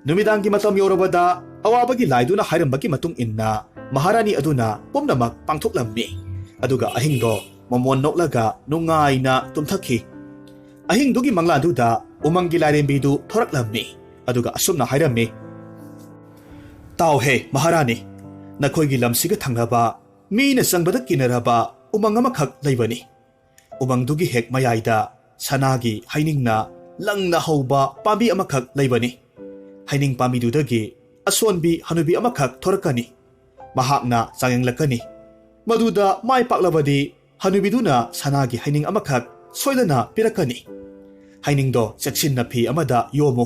ꯅꯨꯃꯤꯗꯥꯡꯒꯤ ꯃꯇꯝ ꯌꯧꯔꯕꯗ ꯑꯋꯥꯕꯒꯤ ꯂꯥꯏꯗꯨꯅ ꯍꯥꯏꯔꯝꯕꯒꯤ ꯃꯇꯨꯡ ꯏꯟꯅ ꯃꯍꯥꯔꯥꯅꯤ ꯑꯗꯨꯅ ꯄꯨꯝꯅꯃꯛ ꯄꯥꯡꯊꯣꯛꯂꯝꯃꯤ꯫ ꯑꯗꯨꯒ ꯑꯍꯤꯡꯗꯣ ꯃꯃꯣꯟ ꯅꯣꯛꯂꯒ ꯅꯨꯡꯉꯥꯏꯅ ꯇꯨꯝꯊꯈꯤ꯫ ꯑꯍꯤꯡꯗꯨꯒꯤ ꯃꯪꯂꯥꯟꯗꯨꯗ ꯎꯃꯪꯒꯤ ꯂꯥꯏꯔꯦꯝꯕꯤꯗꯨ ꯊꯣꯔꯛꯂꯝꯃꯤ꯫ ꯑꯗꯨꯒ ꯑꯁꯨꯝꯅ ꯍꯥꯏꯔꯝꯃꯤ, "ꯇꯥꯎꯍꯦ ꯃꯍꯥꯔꯥꯅꯤ, ꯅꯈꯣꯏꯒꯤ ꯂꯝꯁꯤꯒ ꯊꯪꯅꯕ ꯃꯤꯅ ꯆꯪꯕꯗ ꯀꯤꯅꯔꯕ ꯎꯃꯪ ꯑꯃꯈꯛ ꯂꯩꯕꯅꯤ꯫ ꯎꯃꯪꯗꯨꯒꯤ ꯍꯦꯛ ꯃꯌꯥꯏꯗ ꯁꯅꯥꯒꯤ ꯍꯩꯅꯤꯡꯅ ꯂꯪꯅ ꯍꯧꯕ ꯄꯥꯝꯕꯤ ꯑꯃꯈꯛ ꯂꯩꯕꯅꯤ꯫ ꯍꯩꯅꯤꯡ ꯄꯥꯝꯕꯤꯗꯨꯗꯒꯤ ꯑꯁꯣꯟꯕꯤ ꯍꯅꯨꯕꯤ ꯑꯃꯈꯛ ꯊꯣꯔꯛꯀꯅꯤ꯫ ꯃꯍꯥꯛꯅ ꯆꯥꯡꯌꯦꯡꯂꯛꯀꯅꯤ꯫ ꯃꯗꯨꯗ ꯃꯥꯏ ꯄꯥꯛꯂꯕꯗꯤ ꯍꯅꯨꯕꯤꯗꯨꯅ ꯁꯅꯥꯒꯤ ꯍꯩꯅꯤꯡ ꯑꯃꯈꯛ ꯁꯣꯏꯗꯅ ꯄꯤꯔꯛꯀꯅꯤ꯫ ꯍꯩꯅꯤꯡꯗꯣ ꯆꯦꯛꯁꯤꯟꯅ ꯐꯤ ꯑꯃꯗ ꯌꯣꯝꯃꯨ꯫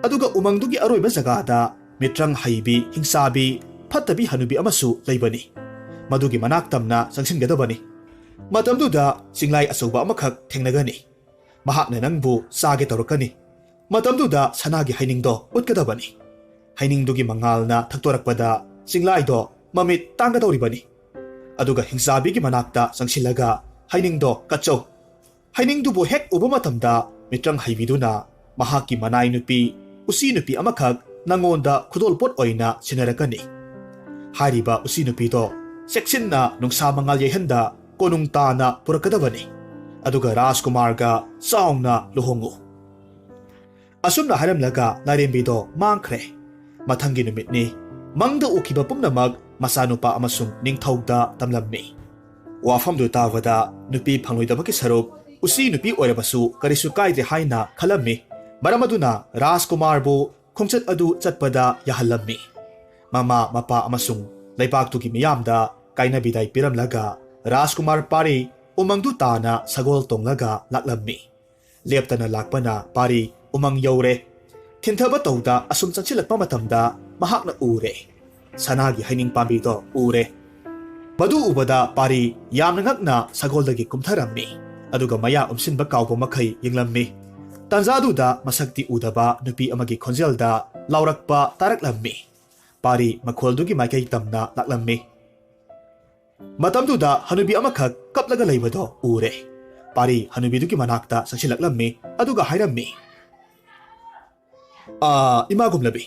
ꯑꯗꯨꯒ ꯎꯃꯪꯗꯨꯒꯤ ꯑꯔꯣꯏꯕ ꯖꯒꯥꯗ ꯃꯤꯇ꯭ꯔꯪ ꯍꯩꯕꯤ, ꯍꯤꯡꯆꯥꯕꯤ, ꯐꯠꯇꯕꯤ ꯍꯅꯨꯕꯤ ꯑꯃꯁꯨ ꯂꯩꯕꯅꯤ꯫ ꯃꯗꯨꯒꯤ ꯃꯅꯥꯛ ꯇꯝꯅ ꯆꯪꯁꯤꯟꯒꯗꯕꯅꯤ꯫ ꯃꯇꯝꯗꯨꯗ ꯆꯤꯡꯂꯥꯏ ꯑꯆꯧꯕ ꯑꯃꯈꯛ ꯊꯦꯡꯅꯒꯅꯤ꯫ ꯃꯍꯥꯛꯅ ꯅꯪꯕꯨ ꯆꯥꯒꯦ ꯇꯧꯔꯛꯀꯅꯤ꯫ ꯃꯇꯝꯗꯨꯗ ꯁꯅꯥꯒꯤ ꯍꯩꯅꯤꯡꯗꯣ ꯎꯠꯀꯗꯕꯅꯤ꯫ ꯍꯩꯅꯤꯡꯗꯨꯒꯤ ꯃꯉꯥꯜꯅ ꯊꯛꯇꯣꯔꯛꯄꯗ ꯆꯤꯡꯂꯥꯏꯗꯣ ꯃꯃꯤꯠ ꯇꯥꯡꯒꯗꯧꯔꯤꯕꯅꯤ꯫ ꯑꯗꯨꯒ ꯍꯤꯡꯆꯥꯕꯤꯒꯤ ꯃꯅꯥꯛꯇ ꯆꯪꯁꯤꯜꯂꯒ ꯍꯩꯅꯤꯡꯗꯣ ꯀꯠꯆꯧ꯫ ꯍꯩꯅꯤꯡꯗꯨꯕꯨ ꯍꯦꯛ ꯎꯕ ꯃꯇꯝꯗ ꯃꯤꯇ꯭ꯔꯪ ꯍꯩꯕꯤꯗꯨꯅ ꯃꯍꯥꯛꯀꯤ ꯃꯅꯥꯏ ꯅꯨꯄꯤ, ꯎꯆꯤ ꯅꯨꯄꯤ ꯑꯃꯈꯛ ꯅꯪꯉꯣꯟꯗ ꯈꯨꯗꯣꯜꯄꯣꯠ ꯑꯣꯏꯅ ꯁꯤꯟꯅꯔꯛꯀꯅꯤ꯫ ꯍꯥꯏꯔꯤꯕ ꯎꯆꯤ ꯅꯨꯄꯤꯗꯣ ꯆꯦꯛꯁꯤꯟꯅ ꯅꯨꯡꯁꯥ ꯃꯉꯥꯜ ꯌꯩꯍꯟꯗ ꯀꯣꯅꯨꯡ ꯇꯥꯅ ꯄꯨꯔꯛꯀꯗꯕꯅꯤ꯫ ꯑꯗꯨꯒ ꯔꯥꯖꯀꯨꯃꯥꯔꯒ ꯆꯥꯎꯅ ꯂꯨꯍꯣꯡꯉꯨ꯫ ꯑꯁꯨꯝꯅ ꯍꯥꯏꯔꯝꯂꯒ ꯂꯥꯏꯔꯦꯝꯕꯤꯗꯣ ꯃꯥꯡꯈ꯭ꯔꯦ꯫ ꯃꯊꯪꯒꯤ ꯅꯨꯃꯤꯠꯅꯤ꯫ ꯃꯪꯗ ꯎꯈꯤꯕ ꯄꯨꯝꯅꯃꯛ ꯃꯆꯥꯅꯨꯄꯥ ꯑꯃꯁꯨꯡ ꯅꯤꯡꯊꯧꯗ ꯇꯝꯂꯝꯃꯤ꯫ ꯋꯥꯐꯝꯗꯨ ꯇꯥꯕꯗ ꯅꯨꯄꯤ ꯐꯪꯂꯣꯏꯗꯕꯒꯤ ꯁꯔꯨꯛ ꯎꯆꯤ ꯅꯨꯄꯤ ꯑꯣꯏꯔꯕꯁꯨ ꯀꯔꯤꯁꯨ ꯀꯥꯏꯗ꯭ꯔꯦ ꯍꯥꯏꯅ ꯈꯜꯂꯝꯃꯤ꯫ ꯃꯔꯝ ꯑꯗꯨꯅ ꯔꯥꯖꯀꯨꯃꯥꯔꯕꯨ ꯈꯣꯡꯆꯠ ꯑꯗꯨ ꯆꯠꯄꯗ ꯌꯥꯍꯜꯂꯝꯃꯤ꯫ ꯃꯃꯥ, ꯃꯄꯥ ꯑꯃꯁꯨꯡ ꯂꯩꯕꯥꯛꯇꯨꯒꯤ ꯃꯤꯌꯥꯝꯗ ꯀꯥꯏꯅ ꯕꯤꯗꯥꯏ ꯄꯤꯔꯝꯂꯒ ꯔꯥꯖꯀꯨꯃꯥꯔ ꯄꯥꯔꯤ ꯎꯃꯪꯗꯨ ꯇꯥꯅ ꯁꯒꯣꯜ ꯇꯣꯡꯂꯒ ꯂꯥꯛꯂꯝꯃꯤ꯫ ꯂꯦꯞꯇꯅ ꯂꯥꯛꯄꯅ ꯄꯥꯔꯤ ꯎꯃꯪ ꯌꯧꯔꯦ꯫ ꯊꯤꯟꯊꯕ ꯇꯧꯗ ꯑꯁꯨꯝ ꯆꯪꯁꯤꯜꯂꯛꯄ ꯃꯇꯝꯗ ꯃꯍꯥꯛꯅ ꯎꯔꯦ꯫ ꯁꯅꯥꯒꯤ ꯍꯩꯅꯤꯡ ꯄꯥꯝꯕꯤꯗꯣ ꯎꯔꯦ꯫ ꯃꯗꯨ ꯎꯕꯗ ꯄꯥꯔꯤ ꯌꯥꯝꯅ ꯉꯛꯅ ꯁꯒꯣꯜꯗꯒꯤ ꯀꯨꯝꯊꯔꯝꯃꯤ꯫ ꯑꯗꯨꯒ ꯃꯌꯥ ꯎꯝꯁꯤꯟꯕ ꯀꯥꯎꯕ ꯃꯈꯩ ꯌꯦꯡꯂꯝꯃꯤ꯫ ꯇꯥꯟꯖꯥꯗꯨꯗ ꯃꯁꯛꯇꯤ ꯎꯗꯕ ꯅꯨꯄꯤ ꯑꯃꯒꯤ ꯈꯣꯟꯖꯦꯜꯗ ꯂꯥꯎꯔꯛꯄ ꯇꯥꯔꯛꯂꯝꯃꯤ꯫ ꯄꯥꯔꯤ ꯃꯈꯣꯜꯗꯨꯒꯤ ꯃꯥꯏꯀꯩ ꯇꯝꯅ ꯂꯥꯛꯂꯝꯃꯤ꯫ ꯃꯇꯝꯗꯨꯗ ꯍꯅꯨꯕꯤ ꯑꯃꯈꯛ ꯀꯞꯂꯒ ꯂꯩꯕꯗꯣ ꯎꯔꯦ꯫ ꯄꯥꯔꯤ ꯍꯅꯨꯕꯤꯗꯨꯒꯤ ꯃꯅꯥꯛꯇ ꯆꯪꯁꯤꯜꯂꯛꯂꯝꯃꯤ, ꯑꯗꯨꯒ ꯍꯥꯏꯔꯝꯃꯤ, "ꯑꯥ, ꯏꯃꯥ ꯒꯨꯝꯂꯕꯤ,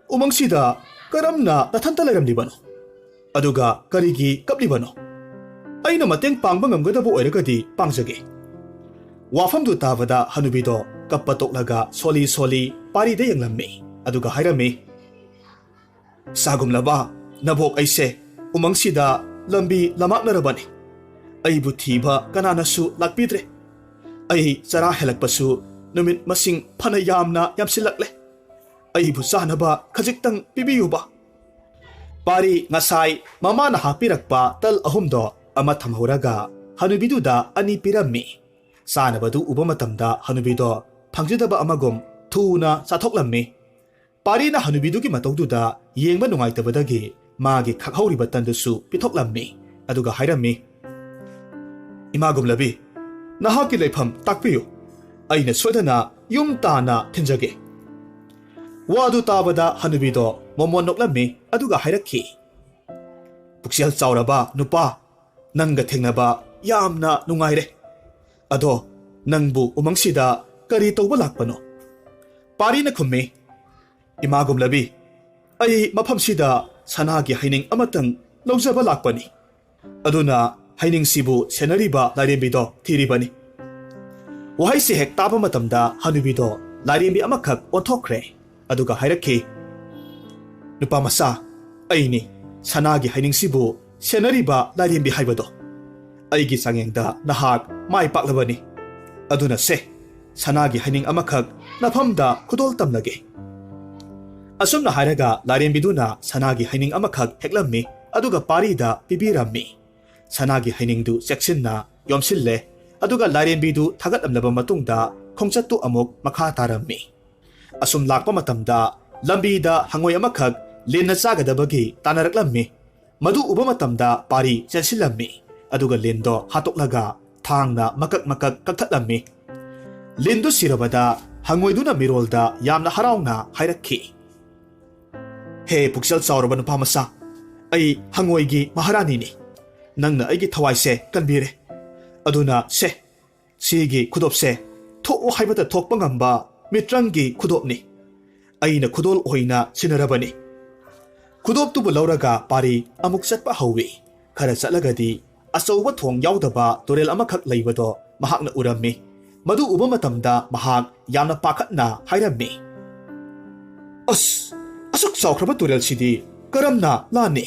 ꯎꯃꯪꯁꯤꯗ ꯀꯔꯝꯅ ꯅꯊꯟꯇ ꯂꯩꯔꯝꯂꯤꯕꯅꯣ? ꯑꯗꯨꯒ ꯀꯔꯤꯒꯤ ꯀꯞꯂꯤꯕꯅꯣ? ꯑꯩꯅ ꯃꯇꯦꯡ ꯄꯥꯡꯕ ꯉꯝꯒꯗꯕ ꯑꯣꯏꯔꯒꯗꯤ ꯄꯥꯡꯖꯒꯦ꯫" ꯋꯥꯐꯝꯗꯨ ꯇꯥꯕꯗ ꯍꯅꯨꯕꯤꯗꯣ ꯀꯞꯄ ꯇꯣꯛꯂꯒ ꯁꯣꯜꯂꯤ ꯁꯣꯜꯂꯤ ꯄꯥꯔꯤꯗ ꯌꯦꯡꯂꯝꯃꯤ, ꯑꯗꯨꯒ ꯍꯥꯏꯔꯝꯃꯤ, "ꯁꯥꯒꯨꯝꯂꯕ ꯅꯕꯣꯛ ꯑꯩꯁꯦ ꯎꯃꯪꯁꯤꯗ ꯂꯝꯕꯤ ꯂꯝꯃꯥꯛꯅꯔꯕꯅꯤ꯫ ꯑꯩꯕꯨ ꯊꯤꯕ ꯀꯅꯥꯅꯁꯨ ꯂꯥꯛꯄꯤꯗ꯭ꯔꯦ꯫ ꯑꯩ ꯆꯔꯥ ꯍꯦꯜꯂꯛꯄꯁꯨ ꯅꯨꯃꯤꯠ ꯃꯁꯤꯡ ꯐꯅ ꯌꯥꯝꯅ ꯌꯥꯝꯁꯤꯜꯂꯛꯂꯦ꯫ ꯑꯩꯕꯨ ꯆꯥꯅꯕ ꯈꯖꯤꯛꯇꯪ ꯄꯤꯕꯤꯌꯨꯕ꯫ ꯄꯥꯔꯤ ꯉꯁꯥꯏ ꯃꯃꯥꯅ ꯍꯥꯞꯄꯤꯔꯛꯄ ꯇꯜ ꯑꯍꯨꯝꯗꯣ ꯑꯃ ꯊꯝꯍꯧꯔꯒ ꯍꯅꯨꯕꯤꯗꯨꯗ ꯑꯅꯤ ꯄꯤꯔꯝꯃꯤ꯫ ꯆꯥꯅꯕꯗꯨ ꯎꯕ ꯃꯇꯝꯗ ꯍꯅꯨꯕꯤꯗꯣ ꯐꯪꯖꯗꯕ ꯑꯃꯒꯨꯝ ꯊꯨꯅ ꯆꯥꯊꯣꯛꯂꯝꯃꯤ꯫ ꯄꯥꯔꯤꯅ ꯍꯅꯨꯕꯤꯗꯨꯒꯤ ꯃꯇꯧꯗꯨꯗ ꯌꯦꯡꯕ ꯅꯨꯡꯉꯥꯏꯇꯕꯗꯒꯤ ꯃꯥꯒꯤ ꯈꯛꯍꯧꯔꯤꯕ ꯇꯟꯗꯨꯁꯨ ꯄꯤꯊꯣꯛꯂꯝꯃꯤ꯫ ꯑꯗꯨꯒ ꯍꯥꯏꯔꯝꯃꯤ, "ꯏꯃꯥ ꯒꯨꯝꯂꯕꯤ, ꯅꯍꯥꯛꯀꯤ ꯂꯩꯐꯝ ꯇꯥꯛꯄꯤꯌꯨ꯫ ꯑꯩꯅ ꯁꯣꯏꯗꯅ ꯌꯨꯝ ꯇꯥꯅ ꯊꯤꯟꯖꯒꯦ꯫" ꯋꯥꯗꯨ ꯇꯥꯕꯗ ꯍꯅꯨꯕꯤꯗꯣ ꯃꯣꯃꯣꯟ ꯅꯣꯛꯂꯝꯃꯤ꯫ ꯑꯗꯨꯒ ꯍꯥꯏꯔꯛꯈꯤ, "ꯄꯨꯛꯆꯦꯜ ꯆꯥꯎꯔꯕ ꯅꯨꯄꯥ, ꯅꯪꯒ ꯊꯦꯡꯅꯕ ꯌꯥꯝꯅ ꯅꯨꯡꯉꯥꯏꯔꯦ꯫ ꯑꯗꯣ ꯅꯪꯕꯨ ꯎꯃꯪꯁꯤꯗ ꯀꯔꯤ ꯇꯧꯕ ꯂꯥꯛꯄꯅꯣ?" ꯄꯥꯔꯤꯅ ꯈꯨꯝꯃꯤ, "ꯏꯃꯥ ꯒꯨꯝꯂꯕꯤ, ꯑꯩ ꯃꯐꯝꯁꯤꯗ ꯁꯅꯥꯒꯤ ꯍꯩꯅꯤꯡ ꯑꯃꯇꯪ ꯂꯧꯖꯕ ꯂꯥꯛꯄꯅꯤ꯫ ꯑꯗꯨꯅ ꯍꯩꯅꯤꯡꯁꯤꯕꯨ ꯁꯦꯟꯅꯔꯤꯕ ꯂꯥꯏꯔꯦꯝꯕꯤꯗꯣ ꯊꯤꯔꯤꯕꯅꯤ꯫" ꯋꯥꯍꯩꯁꯤ ꯍꯦꯛ ꯇꯥꯕ ꯃꯇꯝꯗ ꯍꯅꯨꯕꯤꯗꯣ ꯂꯥꯏꯔꯦꯝꯕꯤ ꯑꯃꯈꯛ ꯑꯣꯟꯊꯣꯛꯈ꯭ꯔꯦ꯫ ꯑꯗꯨꯒ ꯍꯥꯏꯔꯛꯈꯤ, "ꯅꯨꯄꯥ ꯃꯆꯥ, ꯑꯩꯅꯤ ꯁꯅꯥꯒꯤ ꯍꯩꯅꯤꯡꯁꯤꯕꯨ ꯁꯦꯟꯅꯔꯤꯕ ꯂꯥꯏꯔꯦꯝꯕꯤ ꯍꯥꯏꯕꯗꯣ꯫ ꯑꯩꯒꯤ ꯆꯥꯡꯌꯦꯡꯗ ꯅꯍꯥꯛ ꯃꯥꯏ ꯄꯥꯛꯂꯕꯅꯤ꯫ ꯑꯗꯨꯅ ꯁꯦ, ꯁꯅꯥꯒꯤ ꯍꯩꯅꯤꯡ ꯑꯃꯈꯛ ꯅꯐꯝꯗ ꯈꯨꯗꯣꯜ ꯇꯝꯂꯒꯦ꯫" ꯑꯁꯨꯝꯅ ꯍꯥꯏꯔꯒ ꯂꯥꯏꯔꯦꯝꯕꯤꯗꯨꯅ ꯁꯅꯥꯒꯤ ꯍꯩꯅꯤꯡ ꯑꯃꯈꯛ ꯍꯦꯛꯂꯝꯃꯤ꯫ ꯑꯗꯨꯒ ꯄꯥꯔꯤꯗ ꯄꯤꯕꯤꯔꯝꯃꯤ꯫ ꯁꯅꯥꯒꯤ ꯍꯩꯅꯤꯡꯗꯨ ꯆꯦꯛꯁꯤꯟꯅ ꯌꯣꯝꯁꯤꯜꯂꯦ꯫ ꯑꯗꯨꯒ ꯂꯥꯏꯔꯦꯝꯕꯤꯗꯨ ꯊꯥꯒꯠꯂꯝꯂꯕ ꯃꯇꯨꯡꯗ ꯈꯣꯡꯆꯠꯇꯨ ꯑꯃꯨꯛ ꯃꯈꯥ ꯇꯥꯔꯝꯃꯤ꯫ ꯑꯁꯨꯝ ꯂꯥꯛꯄ ꯃꯇꯝꯗ ꯂꯝꯕꯤꯗ ꯍꯪꯉꯣꯏ ꯑꯃꯈꯛ ꯂꯤꯟꯅ ꯆꯥꯒꯗꯕꯒꯤ ꯇꯥꯟꯅꯔꯛꯂꯝꯃꯤ꯫ ꯃꯗꯨ ꯎꯕ ꯃꯇꯝꯗ ꯄꯥꯔꯤ ꯆꯦꯟꯁꯤꯜꯂꯝꯃꯤ꯫ ꯑꯗꯨꯒ ꯂꯤꯟꯗꯣ ꯍꯥꯠꯇꯣꯛꯂꯒ ꯊꯥꯡꯅ ꯃꯀꯛ ꯃꯀꯛ ꯀꯛꯊꯠꯂꯝꯃꯤ꯫ ꯂꯤꯟꯗꯨ ꯁꯤꯔꯕꯗ ꯍꯪꯉꯣꯏꯗꯨꯅ ꯃꯤꯔꯣꯜꯗ ꯌꯥꯝꯅ ꯍꯔꯥꯎꯅ ꯍꯥꯏꯔꯛꯈꯤ, "ꯍꯦ ꯄꯨꯛꯆꯦꯜ ꯆꯥꯎꯔꯕ ꯅꯨꯄꯥ ꯃꯆꯥ, ꯑꯩ ꯍꯪꯉꯣꯏꯒꯤ ꯃꯍꯥꯔꯥꯅꯤꯅꯤ꯫ ꯅꯪꯅ ꯑꯩꯒꯤ ꯊꯋꯥꯏꯁꯦ ꯀꯟꯕꯤꯔꯦ꯫ ꯑꯗꯨꯅ ꯁꯦ, ꯁꯤꯒꯤ ꯈꯨꯗꯣꯞꯁꯦ ꯊꯣꯛꯑꯣ ꯍꯥꯏꯕꯗ ꯊꯣꯛꯄ ꯉꯝꯕ ꯃꯤꯇ꯭ꯔꯪꯒꯤ ꯈꯨꯗꯣꯞꯅꯤ꯫ ꯑꯩꯅ ꯈꯨꯗꯣꯜ ꯑꯣꯏꯅ ꯁꯤꯟꯅꯔꯕꯅꯤ꯫" ꯈꯨꯗꯣꯞꯇꯨꯕꯨ ꯂꯧꯔꯒ ꯄꯥꯔꯤ ꯑꯃꯨꯛ ꯆꯠꯄ ꯍꯧꯏ꯫ ꯈꯔ ꯆꯠꯂꯒꯗꯤ ꯑꯆꯧꯕ ꯊꯣꯡ ꯌꯥꯎꯗꯕ ꯇꯨꯔꯦꯜ ꯑꯃꯈꯛ ꯂꯩꯕꯗꯣ ꯃꯍꯥꯛꯅ ꯎꯔꯝꯃꯤ꯫ ꯃꯗꯨ ꯎꯕ ꯃꯇꯝꯗ ꯃꯍꯥꯛ ꯌꯥꯝꯅ ꯄꯥꯈꯠꯅ ꯍꯥꯏꯔꯝꯃꯤ, "ꯑꯁ, ꯑꯁꯨꯛ ꯆꯥꯎꯈ꯭ꯔꯕ ꯇꯨꯔꯦꯜꯁꯤꯗꯤ ꯀꯔꯝꯅ ꯂꯥꯟꯅꯤ?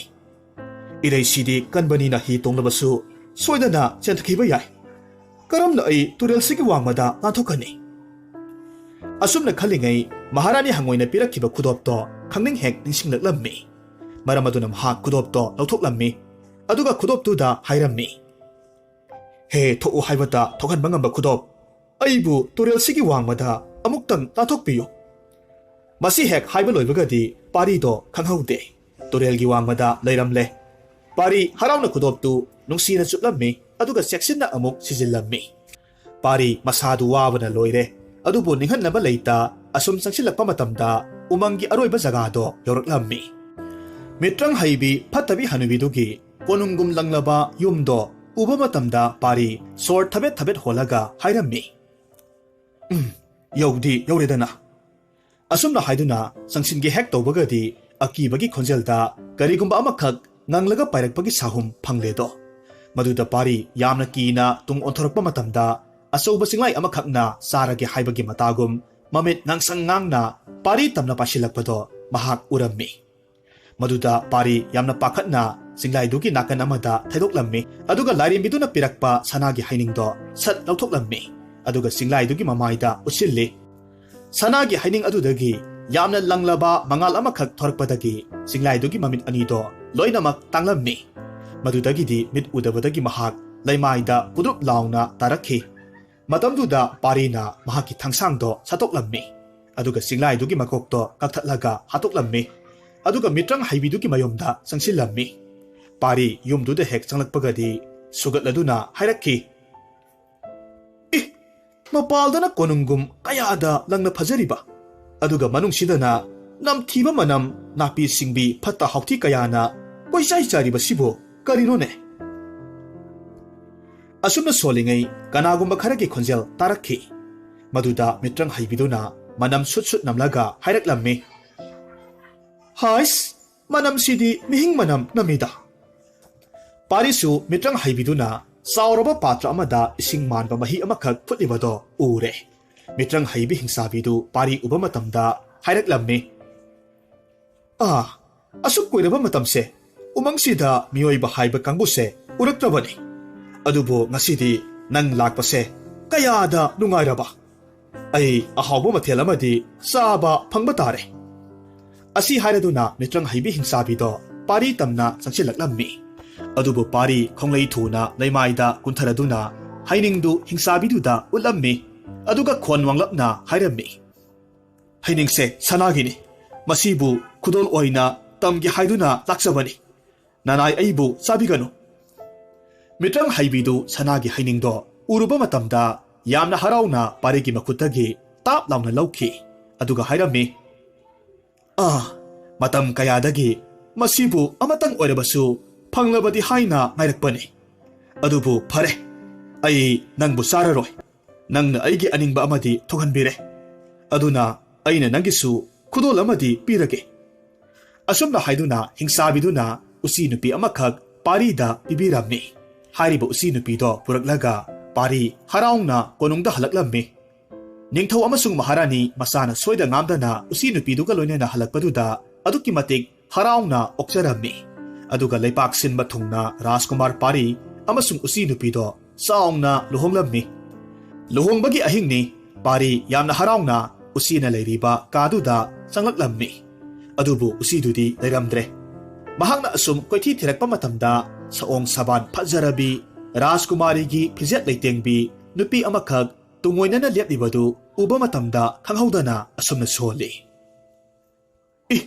ꯏꯔꯩꯁꯤꯗꯤ ꯀꯟꯕꯅꯤꯅ ꯍꯤ ꯇꯣꯡꯂꯕꯁꯨ ꯁꯣꯏꯗꯅ ꯆꯦꯟꯊꯈꯤꯕ ꯌꯥꯏ꯫ ꯀꯔꯝꯅ ꯑꯩ ꯇꯨꯔꯦꯜꯁꯤꯒꯤ ꯋꯥꯡꯃꯗ ꯂꯥꯟꯊꯣꯛꯀꯅꯤ? ꯑꯁꯨꯝꯅ ꯈꯜꯂꯤꯉꯩ ꯃꯍꯥꯔꯥꯅꯤ ꯍꯪꯉꯣꯏꯅ ꯄꯤꯔꯛꯈꯤꯕ ꯈꯨꯗꯣꯞꯇꯣ ꯈꯪꯅꯤꯡ ꯍꯦꯛ ꯅꯤꯡꯁꯤꯡꯂꯛꯂꯝꯃꯤ꯫ ꯃꯔꯝ ꯑꯗꯨꯅ ꯃꯍꯥꯛ ꯈꯨꯗꯣꯞꯇꯣ ꯂꯧꯊꯣꯛꯂꯝꯃꯤ꯫ ꯑꯗꯨꯒ ꯈꯨꯗꯣꯞꯇꯨꯗ ꯍꯥꯏꯔꯝꯃꯤ, "ꯍꯦ ꯊꯣꯛꯎ ꯍꯥꯏꯕꯇ ꯊꯣꯛꯍꯟꯕ ꯉꯝꯕ ꯈꯨꯗꯣꯞ, ꯑꯩꯕꯨ ꯇꯨꯔꯦꯜꯁꯤꯒꯤ ꯋꯥꯡꯃꯗ ꯑꯃꯨꯛꯇꯪ ꯂꯥꯟꯊꯣꯛꯄꯤꯌꯨ"꯫ ꯃꯁꯤ ꯍꯦꯛ ꯍꯥꯏꯕ ꯂꯣꯏꯕꯒꯗꯤ ꯄꯥꯔꯤꯗꯣ ꯈꯪꯍꯧꯗꯦ꯫ ꯇꯨꯔꯦꯜꯒꯤ ꯋꯥꯡꯃꯗ ꯂꯩꯔꯝꯂꯦ꯫ ꯄꯥꯔꯤ ꯍꯔꯥꯎꯅ ꯈꯨꯗꯣꯞꯇꯨ ꯅꯨꯡꯁꯤꯅ ꯆꯨꯞꯂꯝꯃꯤ, ꯑꯗꯨꯒ ꯆꯦꯛꯁꯤꯟꯅ ꯑꯃꯨꯛ ꯁꯤꯖꯤꯜꯂꯝꯃꯤ꯫ ꯄꯥꯔꯤ ꯃꯁꯥꯗꯨ ꯋꯥꯕꯅ ꯂꯣꯏꯔꯦ, ꯑꯗꯨꯕꯨ ꯅꯤꯡꯍꯟꯅꯕ ꯂꯩꯇ꯫ ꯑꯁꯨꯝ ꯆꯪꯁꯤꯜꯂꯛꯄ ꯃꯇꯝꯗ ꯎꯃꯪꯒꯤ ꯑꯔꯣꯏꯕ ꯖꯒꯥꯗꯣ ꯌꯧꯔꯛꯂꯝꯃꯤ꯫ ꯃꯤꯇ꯭ꯔꯪ ꯍꯩꯕꯤ ꯐꯠꯇꯕꯤ ꯍꯅꯨꯕꯤꯗꯨꯒꯤ ꯀꯣꯅꯨꯡꯒꯨꯝ ꯂꯪꯂꯕ ꯌꯨꯝꯗꯣ ꯎꯕ ꯃꯇꯝꯗ ꯄꯥꯔꯤ ꯁꯣꯔ ꯊꯕꯦꯠ ꯊꯕꯦꯠ ꯍꯣꯜꯂꯒ ꯍꯥꯏꯔꯝꯃꯤ, "ꯎꯝ, ꯌꯧꯗꯤ ꯌꯧꯔꯦꯗꯅ"꯫ ꯑꯁꯨꯝꯅ ꯍꯥꯏꯗꯨꯅ ꯆꯪꯁꯤꯟꯒꯦ ꯍꯦꯛ ꯇꯧꯕꯒꯗꯤ ꯑꯀꯤꯕꯒꯤ ꯈꯣꯟꯖꯦꯜꯗ ꯀꯔꯤꯒꯨꯝꯕ ꯑꯃꯈꯛ ꯉꯪꯂꯒ ꯄꯥꯏꯔꯛꯄꯒꯤ ꯁꯥꯍꯨꯝ ꯐꯪꯂꯦꯗꯣ꯫ ꯃꯗꯨꯗ ꯄꯥꯔꯤ ꯌꯥꯝꯅ ꯀꯤꯅ ꯇꯨꯡ ꯑꯣꯟꯊꯣꯔꯛꯄ ꯃꯇꯝꯗ ꯑꯆꯧꯕ ꯆꯤꯡꯂꯥꯏ ꯑꯃꯈꯛꯅ ꯆꯥꯔꯒꯦ ꯍꯥꯏꯕꯒꯤ ꯃꯇꯥꯒꯨꯝ ꯃꯃꯤꯠ ꯉꯥꯡꯁꯪ ꯉꯥꯡꯅ ꯄꯥꯔꯤ ꯇꯝꯅ ꯄꯥꯏꯁꯤꯜꯂꯛꯄꯗꯣ ꯃꯍꯥꯛ ꯎꯔꯝꯃꯤ꯫ ꯃꯗꯨꯗ ꯄꯥꯔꯤ ꯌꯥꯝꯅ ꯄꯥꯈꯠꯅ ꯆꯤꯡꯂꯥꯏꯗꯨꯒꯤ ꯅꯥꯀꯟ ꯑꯃꯗ ꯊꯩꯗꯣꯛꯂꯝꯃꯤ, ꯑꯗꯨꯒ ꯂꯥꯏꯔꯦꯝꯕꯤꯗꯨꯅ ꯄꯤꯔꯛꯄ ꯁꯅꯥꯒꯤ ꯍꯩꯅꯤꯡꯗꯣ ꯁꯠ ꯂꯧꯊꯣꯛꯂꯝꯃꯤ, ꯑꯗꯨꯒ ꯆꯤꯡꯂꯥꯏꯗꯨꯒꯤ ꯃꯃꯥꯏꯗ ꯎꯠꯁꯤꯜꯂꯤ꯫ ꯁꯅꯥꯒꯤ ꯍꯩꯅꯤꯡ ꯑꯗꯨꯗꯒꯤ ꯌꯥꯝꯅ ꯂꯪꯂꯕ ꯃꯉꯥꯜ ꯑꯃꯈꯛ ꯊꯣꯔꯛꯄꯗꯒꯤ ꯆꯤꯡꯂꯥꯏꯗꯨꯒꯤ ꯃꯃꯤꯠ ꯑꯅꯤꯗꯣ ꯂꯣꯏꯅꯃꯛ ꯇꯥꯡꯂꯝꯃꯤ꯫ ꯃꯗꯨꯗꯒꯤꯗꯤ ꯃꯤꯠ ꯎꯗꯕꯗꯒꯤ ꯃꯍꯥꯛ ꯂꯩꯃꯥꯏꯗ ꯄꯨꯗ꯭ꯔꯨꯞ ꯂꯥꯎꯅ ꯇꯥꯔꯛꯈꯤ꯫ ꯃꯇꯝꯗꯨꯗ ꯄꯥꯔꯤꯅ ꯃꯍꯥꯛꯀꯤ ꯊꯥꯡꯁꯥꯡꯗꯣ ꯁꯠꯇꯣꯛꯂꯝꯃꯤ, ꯑꯗꯨꯒ ꯆꯤꯡꯂꯥꯏꯗꯨꯒꯤ ꯃꯀꯣꯛꯇꯣ ꯀꯛꯊꯠꯂꯒ ꯍꯥꯠꯇꯣꯛꯂꯝꯃꯤ, ꯑꯗꯨꯒ ꯃꯤꯇ꯭ꯔꯪ ꯍꯩꯕꯤꯗꯨꯒꯤ ꯃꯌꯨꯝꯗ ꯆꯪꯁꯤꯜꯂꯝꯃꯤ꯫ ꯄꯥꯔꯤ ꯌꯨꯝꯗꯨꯗ ꯍꯦꯛ ꯆꯪꯂꯛꯄꯒꯗꯤ ꯁꯨꯒꯠꯂꯗꯨꯅ ꯍꯥꯏꯔꯛꯈꯤ, "ꯏ! ꯃꯄꯥꯜꯗꯅ ꯀꯣꯅꯨꯡꯒꯨꯝ ꯀꯌꯥꯗ ꯂꯪꯅ ꯐꯖꯔꯤꯕ, ꯑꯗꯨꯒ ꯃꯅꯨꯡꯁꯤꯗꯅ ꯅꯝꯊꯤꯕ ꯃꯅꯝ, ꯅꯥꯄꯤ ꯁꯤꯡꯕꯤ ꯐꯠꯇ ꯍꯥꯎꯊꯤ ꯀꯌꯥꯅ ꯀꯣꯏꯆꯥꯏ ꯆꯥꯏꯔꯤꯕꯁꯤꯕꯨ ꯀꯔꯤꯅꯣꯅꯦ?" ꯑꯁꯨꯝꯅ ꯁꯣꯜꯂꯤꯉꯩ ꯀꯅꯥꯒꯨꯝꯕ ꯈꯔꯒꯤ ꯈꯣꯟꯖꯦꯜ ꯇꯥꯔꯛꯈꯤ꯫ ꯃꯗꯨꯗ ꯃꯤꯇ꯭ꯔꯪ ꯍꯩꯕꯤꯗꯨꯅ ꯃꯅꯝ ꯁꯨꯠ ꯁꯨꯠ ꯅꯝꯂꯒ ꯍꯥꯏꯔꯛꯂꯝꯃꯤ, "ꯍꯥꯏꯁ, ꯃꯅꯝꯁꯤꯗꯤ ꯃꯤꯍꯤꯡ ꯃꯅꯝ ꯅꯝꯃꯤꯗ!" ꯄꯥꯔꯤꯁꯨ ꯃꯤꯇ꯭ꯔꯪ ꯍꯩꯕꯤꯗꯨꯅ ꯆꯥꯎꯔꯕ ꯄꯥꯇ꯭ꯔ ꯑꯃꯗ ꯏꯁꯤꯡ ꯃꯥꯟꯕ ꯃꯍꯤ ꯑꯃꯈꯛ ꯐꯨꯠꯂꯤꯕꯗꯣ ꯎꯔꯦ꯫ ꯃꯤꯇ꯭ꯔꯪ ꯍꯩꯕꯤ ꯍꯤꯡꯁꯥꯕꯤꯗꯨ ꯄꯥꯔꯤ ꯎꯕ ꯃꯇꯝꯗ ꯍꯥꯏꯔꯛꯂꯝꯃꯤ, "ꯑꯥ, ꯑꯁꯨꯛ ꯀꯨꯏꯔꯕ ꯃꯇꯝꯁꯦ ꯎꯃꯪꯁꯤꯗ ꯃꯤꯑꯣꯏꯕ ꯍꯥꯏꯕ ꯀꯥꯡꯕꯨꯁꯦ ꯎꯔꯛꯇ꯭ꯔꯕꯅꯤ꯫ ꯑꯗꯨꯕꯨ ꯉꯁꯤꯗꯤ ꯅꯪ ꯂꯥꯛꯄꯁꯦ ꯀꯌꯥꯗ ꯅꯨꯡꯉꯥꯏꯔꯕ꯫ ꯑꯩ ꯑꯍꯥꯎꯕ ꯃꯊꯦꯜ ꯑꯃꯗꯤ ꯆꯥꯕ ꯐꯪꯕ ꯇꯥꯔꯦ꯫ ꯑꯁꯤ ꯍꯥꯏꯔꯗꯨꯅ ꯃꯤꯇ꯭ꯔꯪ ꯍꯩꯕꯤ ꯍꯤꯡꯆꯥꯕꯤꯗꯣ ꯄꯥꯔꯤ ꯇꯝꯅ ꯆꯪꯁꯤꯜꯂꯛꯂꯝꯃꯤ꯫ ꯑꯗꯨꯕꯨ ꯄꯥꯔꯤ ꯈꯣꯡꯂꯩ ꯊꯨꯅ ꯂꯩꯃꯥꯏꯗ ꯀꯨꯟꯊꯔꯗꯨꯅ ꯍꯩꯅꯤꯡꯗꯨ ꯍꯤꯡꯆꯥꯕꯤꯗꯨꯗ ꯎꯠꯂꯝꯃꯤ꯫ ꯑꯗꯨꯒ ꯈꯣꯟ ꯋꯥꯡꯂꯞꯅ ꯍꯥꯏꯔꯝꯃꯤ, "ꯍꯩꯅꯤꯡꯁꯦ ꯁꯅꯥꯒꯤꯅꯤ꯫ ꯃꯁꯤꯕꯨ ꯈꯨꯗꯣꯜ ꯑꯣꯏꯅ ꯇꯝꯒꯦ ꯍꯥꯏꯗꯨꯅ ꯂꯥꯛꯆꯕꯅꯤ꯫ ꯅꯅꯥꯏ ꯑꯩꯕꯨ ꯆꯥꯕꯤꯒꯅꯨ꯫" ꯃꯤꯇ꯭ꯔꯪ ꯍꯩꯕꯤꯗꯨ ꯁꯅꯥꯒꯤ ꯍꯩꯅꯤꯡꯗꯣ ꯎꯔꯨꯕ ꯃꯇꯝꯗ ꯌꯥꯝꯅ ꯍꯔꯥꯎꯅ ꯄꯥꯔꯤꯒꯤ ꯃꯈꯨꯠꯇꯒꯤ ꯇꯥꯞ ꯂꯥꯎꯅ ꯂꯧꯈꯤ꯫ ꯑꯗꯨꯒ ꯍꯥꯏꯔꯝꯃꯤ, "ꯑꯥ, ꯃꯇꯝ ꯀꯌꯥꯗꯒꯤ ꯃꯁꯤꯕꯨ ꯑꯃꯇꯪ ꯑꯣꯏꯔꯕꯁꯨ ꯐꯪꯂꯕꯗꯤ ꯍꯥꯏꯅ ꯉꯥꯏꯔꯛꯄꯅꯤ꯫ ꯑꯗꯨꯕꯨ ꯐꯔꯦ, ꯑꯩ ꯅꯪꯕꯨ ꯆꯥꯔꯔꯣꯏ꯫ ꯅꯪꯅ ꯑꯩꯒꯤ ꯑꯅꯤꯡꯕ ꯑꯃꯗꯤ ꯊꯨꯡꯍꯟꯕꯤꯔꯦ꯫ ꯑꯗꯨꯅ ꯑꯩꯅ ꯅꯪꯒꯤꯁꯨ ꯈꯨꯗꯣꯜ ꯑꯃꯗꯤ ꯄꯤꯔꯒꯦ꯫" ꯑꯁꯨꯝꯅ ꯍꯥꯏꯗꯨꯅ ꯍꯤꯡꯆꯥꯕꯤꯗꯨꯅ ꯎꯆꯤ ꯅꯨꯄꯤ ꯑꯃꯈꯛ ꯄꯥꯔꯤꯗ ꯄꯤꯕꯤꯔꯝꯃꯤ꯫ ꯍꯥꯏꯔꯤꯕ ꯎꯆꯤ ꯅꯨꯄꯤꯗꯣ ꯄꯨꯔꯛꯂꯒ ꯄꯥꯔꯤ ꯍꯔꯥꯎꯅ ꯀꯣꯅꯨꯡꯗ ꯍꯜꯂꯛꯂꯝꯃꯤ꯫ ꯅꯤꯡꯊꯧ ꯑꯃꯁꯨꯡ ꯃꯍꯥꯔꯥꯅꯤ ꯃꯁꯥꯅ ꯁꯣꯏꯗ ꯉꯥꯝꯗꯅ ꯎꯆꯤ ꯅꯨꯄꯤꯗꯨꯒ ꯂꯣꯏꯅꯅ ꯍꯜꯂꯛꯄꯗꯨꯗ ꯑꯗꯨꯛꯀꯤ ꯃꯇꯤꯛ ꯍꯔꯥꯎꯅ ꯑꯣꯛꯆꯔꯝꯃꯤ꯫ ꯑꯗꯨꯒ ꯂꯩꯄꯥꯛ ꯁꯤꯟꯕ ꯊꯨꯡꯅ ꯔꯥꯖꯀꯨꯃꯥꯔ ꯄꯥꯔꯤ ꯑꯃꯁꯨꯡ ꯎꯆꯤ ꯅꯨꯄꯤꯗꯣ ꯆꯥꯎꯅ ꯂꯨꯍꯣꯡꯂꯝꯃꯤ꯫ ꯂꯨꯍꯣꯡꯕꯒꯤ ꯑꯍꯤꯡꯅꯤ꯫ ꯄꯥꯔꯤ ꯌꯥꯝꯅ ꯍꯔꯥꯎꯅ ꯎꯆꯤꯅ ꯂꯩꯔꯤꯕ ꯀꯥꯗꯨꯗ ꯆꯪꯂꯛꯂꯝꯃꯤ꯫ ꯑꯗꯨꯕꯨ ꯎꯆꯤꯗꯨꯗꯤ ꯂꯩꯔꯝꯗ꯭ꯔꯦ꯫ ꯃꯍꯥꯛꯅ ꯑꯁꯨꯝ ꯀꯣꯏꯊꯤ ꯊꯤꯔꯛꯄ ꯃꯇꯝꯗ ꯁꯑꯣꯡ ꯁꯥꯕꯥꯟ ꯐꯖꯔꯕꯤ ꯔꯥꯖꯀꯨꯃꯥꯔꯤꯒꯤ ꯐꯤꯖꯦꯠ ꯂꯩꯇꯦꯡꯕꯤ ꯅꯨꯄꯤ ꯑꯃꯈꯛ ꯇꯨꯡꯑꯣꯏꯅꯅ ꯂꯦꯞꯂꯤꯕꯗꯨ ꯎꯕ ꯃꯇꯝꯗ ꯈꯪꯍꯧꯗꯅ ꯑꯁꯨꯝꯅ ꯁꯣꯜꯂꯤ, "ꯏ,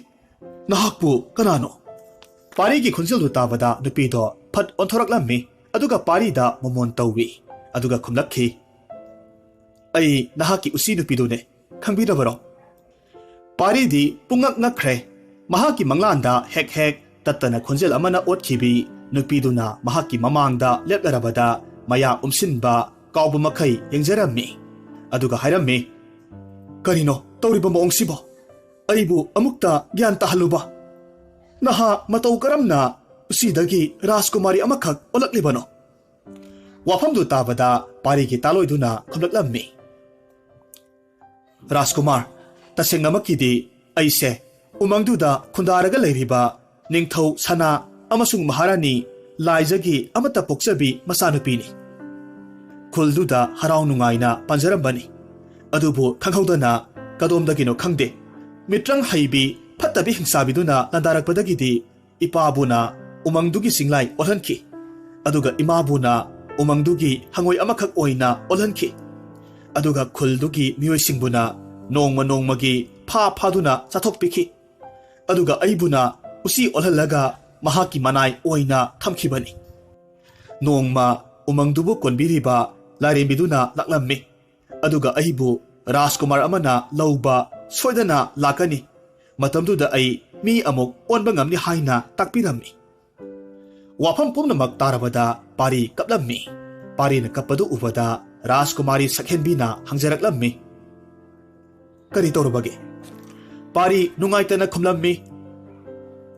ꯅꯍꯥꯛꯄꯨ ꯀꯅꯥꯅꯣ?" ꯄꯥꯔꯤꯒꯤ ꯈꯣꯟꯖꯦꯜꯗꯨ ꯇꯥꯕꯗ ꯅꯨꯄꯤꯗꯣ ꯐꯠ ꯑꯣꯟꯊꯣꯔꯛꯂꯝꯃꯤ꯫ ꯑꯗꯨꯒ ꯄꯥꯔꯤꯗ ꯃꯃꯣꯟ ꯇꯧꯏ꯫ ꯑꯗꯨꯒ ꯈꯨꯝꯂꯛꯈꯤ, "ꯑꯩ ꯅꯍꯥꯛꯀꯤ ꯎꯆꯤ ꯅꯨꯄꯤꯗꯨꯅꯦ꯫ ꯈꯪꯕꯤꯔꯕꯔꯣ?" ꯄꯥꯔꯤꯗꯤ ꯄꯨꯡꯉꯛ ꯉꯛꯈ꯭ꯔꯦ꯫ ꯃꯍꯥꯛꯀꯤ ꯃꯪꯂꯥꯟꯗ ꯍꯦꯛ ꯍꯦꯛ ꯇꯠꯇꯅ ꯈꯣꯟꯖꯦꯜ ꯑꯃꯅ ꯑꯣꯠꯈꯤꯕꯤ ꯅꯨꯄꯤꯗꯨꯅ ꯃꯍꯥꯛꯀꯤ ꯃꯃꯥꯡꯗ ꯂꯦꯞꯂꯔꯕꯗ ꯃꯌꯥ ꯎꯝꯁꯤꯟꯕ ꯀꯥꯎꯕ ꯃꯈꯩ ꯌꯦꯡꯖꯔꯝꯃꯤ꯫ ꯑꯗꯨꯒ ꯍꯥꯏꯔꯝꯃꯤ, "ꯀꯔꯤꯅꯣ ꯇꯧꯔꯤꯕ ꯃꯑꯣꯡꯁꯤꯕꯣ? ꯑꯩꯕꯨ ꯑꯃꯨꯛꯇ ꯒ꯭ꯌꯥꯟ ꯇꯥꯍꯜꯂꯨꯕ꯫ ꯅꯍꯥ ꯃꯇꯧ ꯀꯔꯝꯅ ꯎꯆꯤꯗꯒꯤ ꯔꯥꯖꯀꯨꯃꯥꯔꯤ ꯑꯃꯈꯛ ꯑꯣꯜꯂꯛꯂꯤꯕꯅꯣ?" ꯋꯥꯐꯝꯗꯨ ꯇꯥꯕꯗ ꯄꯥꯔꯤꯒꯤ ꯇꯥꯂꯣꯏꯗꯨꯅ ꯈꯨꯝꯂꯛꯂꯝꯃꯤ, "ꯔꯥꯖꯀꯨꯃꯥꯔ, ꯇꯁꯦꯡꯅꯃꯛꯀꯤꯗꯤ ꯑꯩꯁꯦ ꯎꯃꯪꯗꯨꯗ ꯈꯨꯟꯗꯥꯔꯒ ꯂꯩꯔꯤꯕ ꯅꯤꯡꯊꯧ ꯁꯅꯥ ꯑꯃꯁꯨꯡ ꯃꯍꯥꯔꯥꯅꯤ ꯂꯥꯏꯖꯒꯤ ꯑꯃꯠꯇ ꯄꯣꯛꯆꯕꯤ ꯃꯆꯥꯅꯨꯄꯤꯅꯤ꯫ ꯈꯨꯜꯗꯨꯗ ꯍꯔꯥꯎ ꯅꯨꯡꯉꯥꯏꯅ ꯄꯥꯟꯖꯔꯝꯕꯅꯤ꯫ ꯑꯗꯨꯕꯨ ꯈꯪꯍꯧꯗꯅ ꯀꯗꯣꯝꯗꯒꯤꯅꯣ ꯈꯪꯗꯦ, ꯃꯤꯇ꯭ꯔꯪ ꯍꯩꯕꯤ ꯐꯠꯇꯕꯤ ꯍꯤꯡꯁꯥꯕꯤꯗꯨꯅ ꯂꯥꯟꯗꯥꯔꯛꯄꯗꯒꯤꯗꯤ ꯏꯄꯥꯕꯨꯅ ꯎꯃꯪꯗꯨꯒꯤ ꯆꯤꯡꯂꯥꯏ ꯑꯣꯜꯍꯟꯈꯤ꯫ ꯑꯗꯨꯒ ꯏꯃꯥꯕꯨꯅ ꯎꯃꯪꯗꯨꯒꯤ ꯍꯪꯉꯣꯏ ꯑꯃꯈꯛ ꯑꯣꯏꯅ ꯑꯣꯜꯍꯟꯈꯤ꯫ ꯑꯗꯨꯒ ꯈꯨꯜꯗꯨꯒꯤ ꯃꯤꯑꯣꯏꯁꯤꯡꯕꯨꯅ ꯅꯣꯡꯃ ꯅꯣꯡꯃꯒꯤ ꯐꯥ ꯐꯥꯗꯨꯅ ꯆꯥꯊꯣꯛꯄꯤꯈꯤ꯫ ꯑꯗꯨꯒ ꯑꯩꯕꯨꯅ ꯎꯆꯤ ꯑꯣꯜꯍꯜꯂꯒ ꯃꯍꯥꯛꯀꯤ ꯃꯅꯥꯏ ꯑꯣꯏꯅ ꯊꯝꯈꯤꯕꯅꯤ꯫ ꯅꯣꯡꯃ ꯎꯃꯪꯗꯨꯕꯨ ꯀꯣꯟꯕꯤꯔꯤꯕ ꯂꯥꯏꯔꯦꯝꯕꯤꯗꯨꯅ ꯂꯥꯛꯂꯝꯃꯤ꯫ ꯑꯗꯨꯒ ꯑꯩꯕꯨ ꯔꯥꯖꯀꯨꯃꯥꯔ ꯑꯃꯅ ꯂꯧꯕ ꯁꯣꯏꯗꯅ ꯂꯥꯛꯀꯅꯤ꯫ ꯃꯇꯝꯗꯨꯗ ꯑꯩ ꯃꯤ ꯑꯃꯨꯛ ꯑꯣꯟꯕ ꯉꯝꯅꯤ ꯍꯥꯏꯅ ꯇꯥꯛꯄꯤꯔꯝꯃꯤ꯫ ꯋꯥꯐꯝ ꯄꯨꯝꯅꯃꯛ ꯇꯥꯔꯕꯗ ꯄꯥꯔꯤ ꯀꯞꯂꯝꯃꯤ꯫ ꯄꯥꯔꯤꯅ ꯀꯞꯄꯗꯨ ꯎꯕꯗ ꯔꯥꯖꯀꯨꯃꯥꯔꯤ ꯁꯛꯍꯦꯟꯕꯤꯅ ꯍꯪꯖꯔꯛꯂꯝꯃꯤ, "ꯀꯔꯤ ꯇꯧꯔꯕꯒꯦ?" ꯄꯥꯔꯤ ꯅꯨꯡꯉꯥꯏꯇꯅ ꯈꯨꯝꯂꯝꯃꯤ,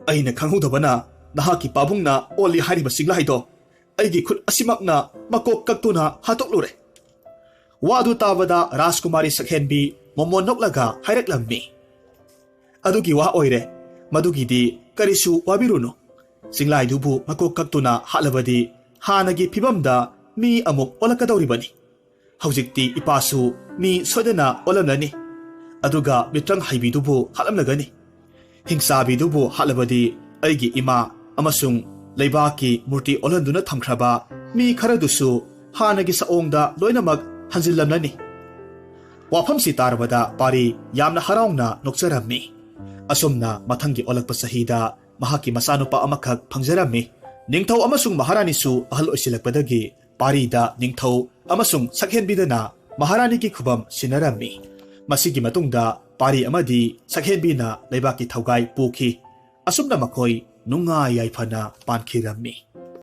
"ꯑꯩꯅ ꯈꯪꯍꯧꯗꯕꯅ ꯅꯍꯥꯛꯀꯤ ꯄꯥꯕꯨꯡꯅ ꯑꯣꯜꯂꯤ ꯍꯥꯏꯔꯤꯕ ꯆꯤꯡꯂꯥꯏꯗꯣ ꯑꯩꯒꯤ ꯈꯨꯠ ꯑꯁꯤꯃꯛꯅ ꯃꯀꯣꯛ ꯀꯛꯇꯨꯅ ꯍꯥꯠꯇꯣꯛꯂꯨꯔꯦ꯫" ꯋꯥꯗꯨ ꯇꯥꯕꯗ ꯔꯥꯖꯀꯨꯃꯥꯔꯤ ꯁꯛꯍꯦꯟꯕꯤ ꯃꯣꯃꯣꯟ ꯅꯣꯛꯂꯒ ꯍꯥꯏꯔꯛꯂꯝꯃꯤ, "ꯑꯗꯨꯒꯤ ꯋꯥ ꯑꯣꯏꯔꯦ, ꯃꯗꯨꯒꯤꯗꯤ ꯀꯔꯤꯁꯨ ꯋꯥꯕꯤꯔꯨꯅꯨ꯫ ꯆꯤꯡꯂꯥꯏꯗꯨꯕꯨ ꯃꯀꯣꯛ ꯀꯛꯇꯨꯅ ꯍꯥꯠꯂꯕꯗꯤ ꯍꯥꯟꯅꯒꯤ ꯐꯤꯕꯝꯗ ꯃꯤ ꯑꯃꯨꯛ ꯑꯣꯜꯂꯛꯀꯗꯧꯔꯤꯕꯅꯤ꯫ ꯍꯧꯖꯤꯛꯇꯤ ꯏꯄꯥꯁꯨ ꯃꯤ ꯁꯣꯏꯗꯅ ꯑꯣꯜꯂꯝꯂꯅꯤ꯫ ꯑꯗꯨꯒ ꯃꯤꯇ꯭ꯔꯪ ꯍꯩꯕꯤꯗꯨꯕꯨ ꯍꯥꯠꯂꯝꯂꯒꯅꯤ꯫ ꯍꯤꯡꯆꯥꯕꯤꯗꯨꯕꯨ ꯍꯥꯠꯂꯕꯗꯤ ꯑꯩꯒꯤ ꯏꯃꯥ ꯑꯃꯁꯨꯡ ꯂꯩꯕꯥꯛꯀꯤ ꯃꯨꯔꯇꯤ ꯑꯣꯜꯍꯟꯗꯨꯅ ꯊꯝꯈ꯭ꯔꯕ ꯃꯤ ꯈꯔꯗꯨꯁꯨ ꯍꯥꯟꯅꯒꯤ ꯁꯑꯣꯡꯗ ꯂꯣꯏꯅꯃꯛ ꯍꯟꯖꯤꯜꯂꯝꯂꯅꯤ꯫" ꯋꯥꯐꯝꯁꯤ ꯇꯥꯔꯕꯗ ꯄꯥꯔꯤ ꯌꯥꯝꯅ ꯍꯔꯥꯎꯅ ꯅꯣꯛꯆꯔꯝꯃꯤ꯫ ꯑꯁꯨꯝꯅ ꯃꯊꯪꯒꯤ ꯑꯣꯜꯂꯛꯄ ꯆꯍꯤꯗ ꯃꯍꯥꯛꯀꯤ ꯃꯆꯥꯅꯨꯄꯥ ꯑꯃꯈꯛ ꯐꯪꯖꯔꯝꯃꯤ꯫ ꯅꯤꯡꯊꯧ ꯑꯃꯁꯨꯡ ꯃꯍꯥꯔꯥꯅꯤꯁꯨ ꯑꯍꯜ ꯑꯣꯏꯁꯤꯜꯂꯛꯄꯗꯒꯤ ꯄꯥꯔꯤꯗ ꯅꯤꯡꯊꯧ ꯑꯃꯁꯨꯡ ꯁꯛꯍꯦꯟꯕꯤꯗꯅ ꯃꯍꯥꯔꯥꯅꯤꯒꯤ ꯈꯨꯕꯝ ꯁꯤꯟꯅꯔꯝꯃꯤ꯫ ꯃꯁꯤꯒꯤ ꯃꯇꯨꯡꯗ ꯄꯥꯔꯤ ꯑꯃꯗꯤ ꯁꯛꯍꯦꯟꯕꯤꯅ ꯂꯩꯕꯥꯛꯀꯤ ꯊꯧꯒꯥꯏ ꯄꯨꯈꯤ꯫ ꯑꯁꯨꯝꯅ ꯃꯈꯣꯏ ꯅꯨꯡꯉꯥꯏ ꯌꯥꯏꯐꯅ ꯄꯥꯟꯈꯤꯔꯝꯃꯤ꯫